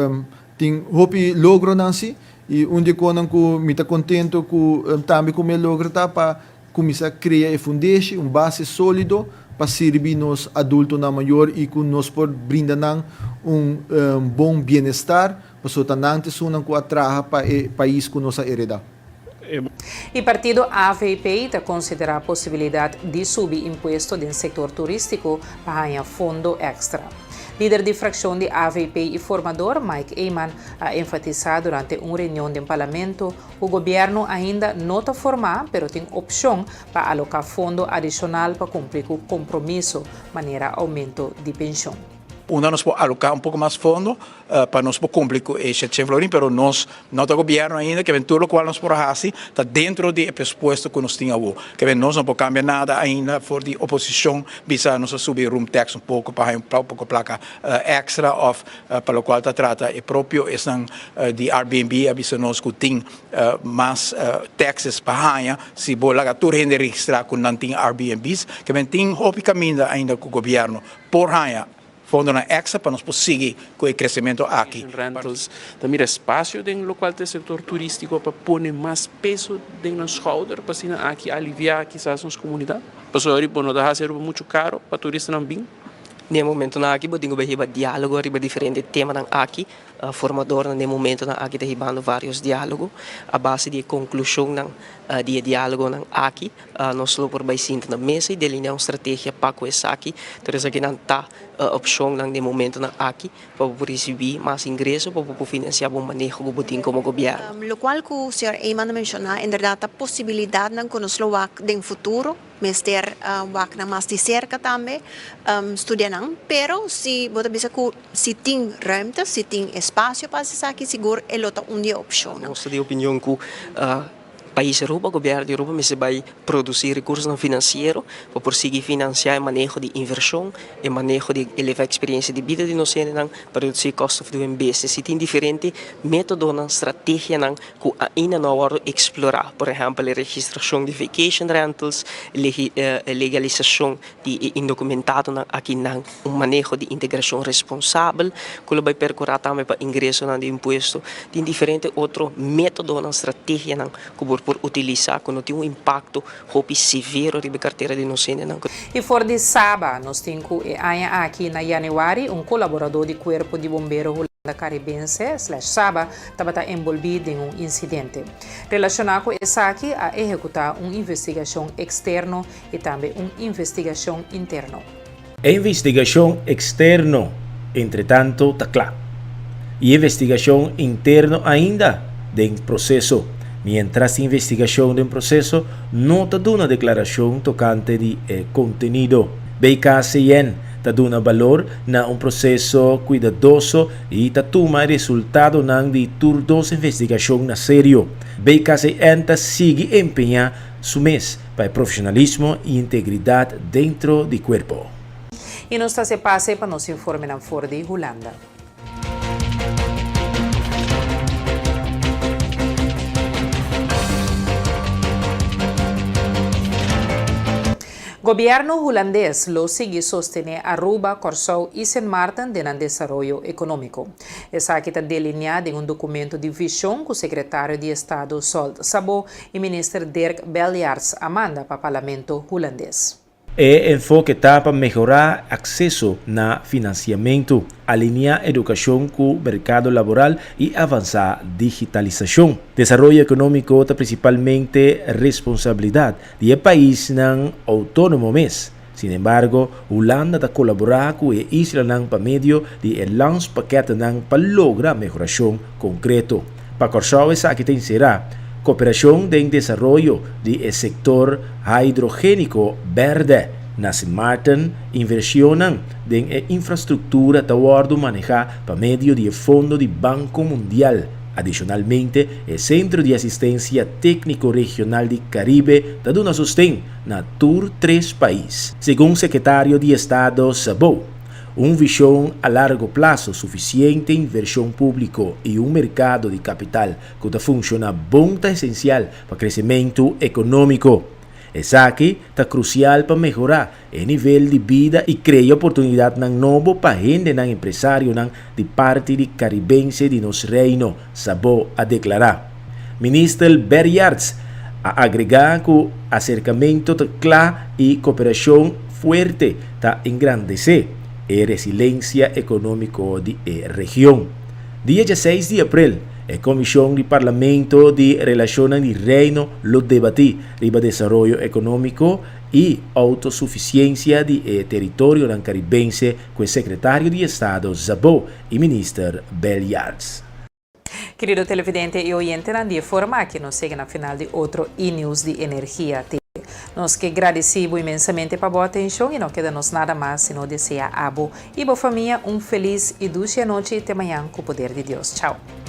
tin hopi logronan si i un di e konan ku mi ta kontento ku tambe ku mi a logra ta pa kuminsá krea e fundeshi, un base sólido pa sirbi nos adultonan mayor i ku nos por brinda nan un bon bienestar pasobra ta nan ta esunnan ku a traha pa e pais ku nos a heredá. E partido avp ta konsiderá posibilidat di subi impuesto den sektor turístiko pa haña fondo èkstra. Lider di frakshon di avp i formador Mike Eman a enfatisá durante un reunion den parlamento ku gobièrnu ainda no ta formá pero tin opshon pa aloká fondo adishonal pa kumpli ku kompromiso manera oumento di penshon. Unda nos por aloká un poko mas fondo pa nos por kumpli ku e shetshent florin, pero nos no ta gobièrnu ainda, ke men tur lokual nos por hasi ta dentro di e presupuesto ku nos tin awor. Ke men nos no por kambia nada ainda for di oposishon bisa nos a subi room tax un poko pa haña un poko plaka èkstra òf pa lokual ta trata e propio esnan di Airbnb a bisa nos ku tin mas taxes pa haña si bo laga tur hende registrá ku nan tin Airbnb's. Ke men tin hopi kaminda ainda ku gobièrnu Por haña fondonan extra pa nos por sigui ku e kresementu aki. Rentals ta mira espasio den lokual ta e sektor turístiko pa pone mas peso den nan skouder pa asina aki aliviá kisas nos komunidat? Pasobra bo no ta hasi Aruba muchu karo pa turistanan bin. Den e momentonan aki bo tin ku bai hiba diálogo riba diferente temanan aki. Formadornan den e momentonan aki ta hibando vários diálogo. A base di e konklushonnan di e diálogonan aki nos lo por bai sinta na mesa i delineá un strategia pa ku esaki. Tur esakinan ta opshonnan den e momentonan aki pa bo por risibí mas ingreso, pa bo por finansiá bo maneho ku bo tin komo gobièrnu. Lokual ku señor Eman a menshoná inderdat ta posibilidatnan ku nos lo wak den futuro. Mester wak nan mas di serka tambe, studia nan. Pero si bo ta bisa ku si tin ruimte, si tin espasio pa hasi esaki, sigur e lo ta un di e opshonnan. Nos ta di opinion ku pais Aruba, gobièrnu di Aruba mester bai produsí rekursonan finansiero pa por sigui finansiá e maneho di invershon, e maneho di elevá eksperensia di bida di nos hendenan, pa redusí cost of doing business. Si tin diferente métodonan, strategianan ku ainda no a wòrdu eksplorá, por ehèmpel e registrashon di vacation rentals, legalisashon di e indokumentadonan akinan, un maneho di integrashon responsabel ku lo bai perkurá tambe pa ingresonan di impuesto. Tin diferente otro métodonan, strategianan ku bo por utilisá ku no tin un impakto hopi severo riba e kartera di nos hendenan. I for di Saba nos tin ku e aña aki na yanüari un kolaboradó di Kuerpo di Bombero Hulanda, Karibense slash Saba tabata enbolbí den un insidente. Relashoná ku esaki a ehekutá un investigashon eksterno i tambe un investigashon interno. E investigashon eksterno entretanto ta kla i e investigashon interno ainda den proseso. Miéntras tin investigashon den proseso no ta duna deklarashon tokante di e kontenido. BKCN ta duna balor na un proseso kuidadoso i ta tuma e resultadonan di tur dos investigashon na serio. BKCN ta sigui empeñá su mes pa e profeshonalismo i integridat dentro di kuerpo. I nos ta hasi pase pa nos informenan for di Hulanda. Gobierno Hulandes lo sigui sostene Aruba, Kòrsou i Sint Maarten den nan desaroyo ekonómiko. Esaki ta delineá den un dokumento di vishon ku Sekretario di Estado Solt Sabo i Minister Dirk Beljaarts a manda pa Parlamento Hulandes. E enfoke ta pa mehorá akseso na finansiamentu, aliniá edukashon ku merkado laboral i avansá digitalisashon. Desaroyo ekonómiko ta prinsipalmente responsabilidat di e paisnan outónomo mes. Sinembargo, Hulanda ta kolaborá ku e islanan pa medio di e landspakketennan pa logra mehorashon konkreto. Pa Kòrsou esaki ta enserá koperashon den desaroyo di e sektor hidrogéniko bèrdè. Na Sint Maarten invershonnan den e infrastruktura ta wòrdu manehá pa medio di e fondo di Banko Mundial. Adishonalmente e Sentro di Asistensia Tékniko Regional di Karibe ta duna sosten na tur tres pais, segun Sekretario di Estado Szabó. Un vishon a largo plaso, sufisiente invershon públiko i un merkado di kapital ku ta funshoná bon ta esensial pa kresementu ekonómiko. Esaki ta krusial pa mehorá e nivel di bida i krea oportunidatnan nobo pa hendenan empresarionan di parti di karibense di nos Reino, Szabó a deklará. Minister Berjaerts a agregá ku aserkamentu ta kla i koperashon fuerte ta engrandesé e resilensia ekonómiko di e region. Dia djaseis di aprel, e Komishon di Parlamento di Relashonnan di Reino lo debatí riba desaroyo ekonómiko i outosufisiensia di e teritorionan karibense ku e Sekretario di Estado Szabó i Minister Beljaarts. Kerido televidente i oyentenan, di e forma aki nos yega na final di otro E-News di Energia TV. Nos ke gradisí bo inmensamente pa bo atenshon i no keda nos nada mas sino desea abo i bo famia un felis i dushi anochi te mañan ku poder di Dios. Chao.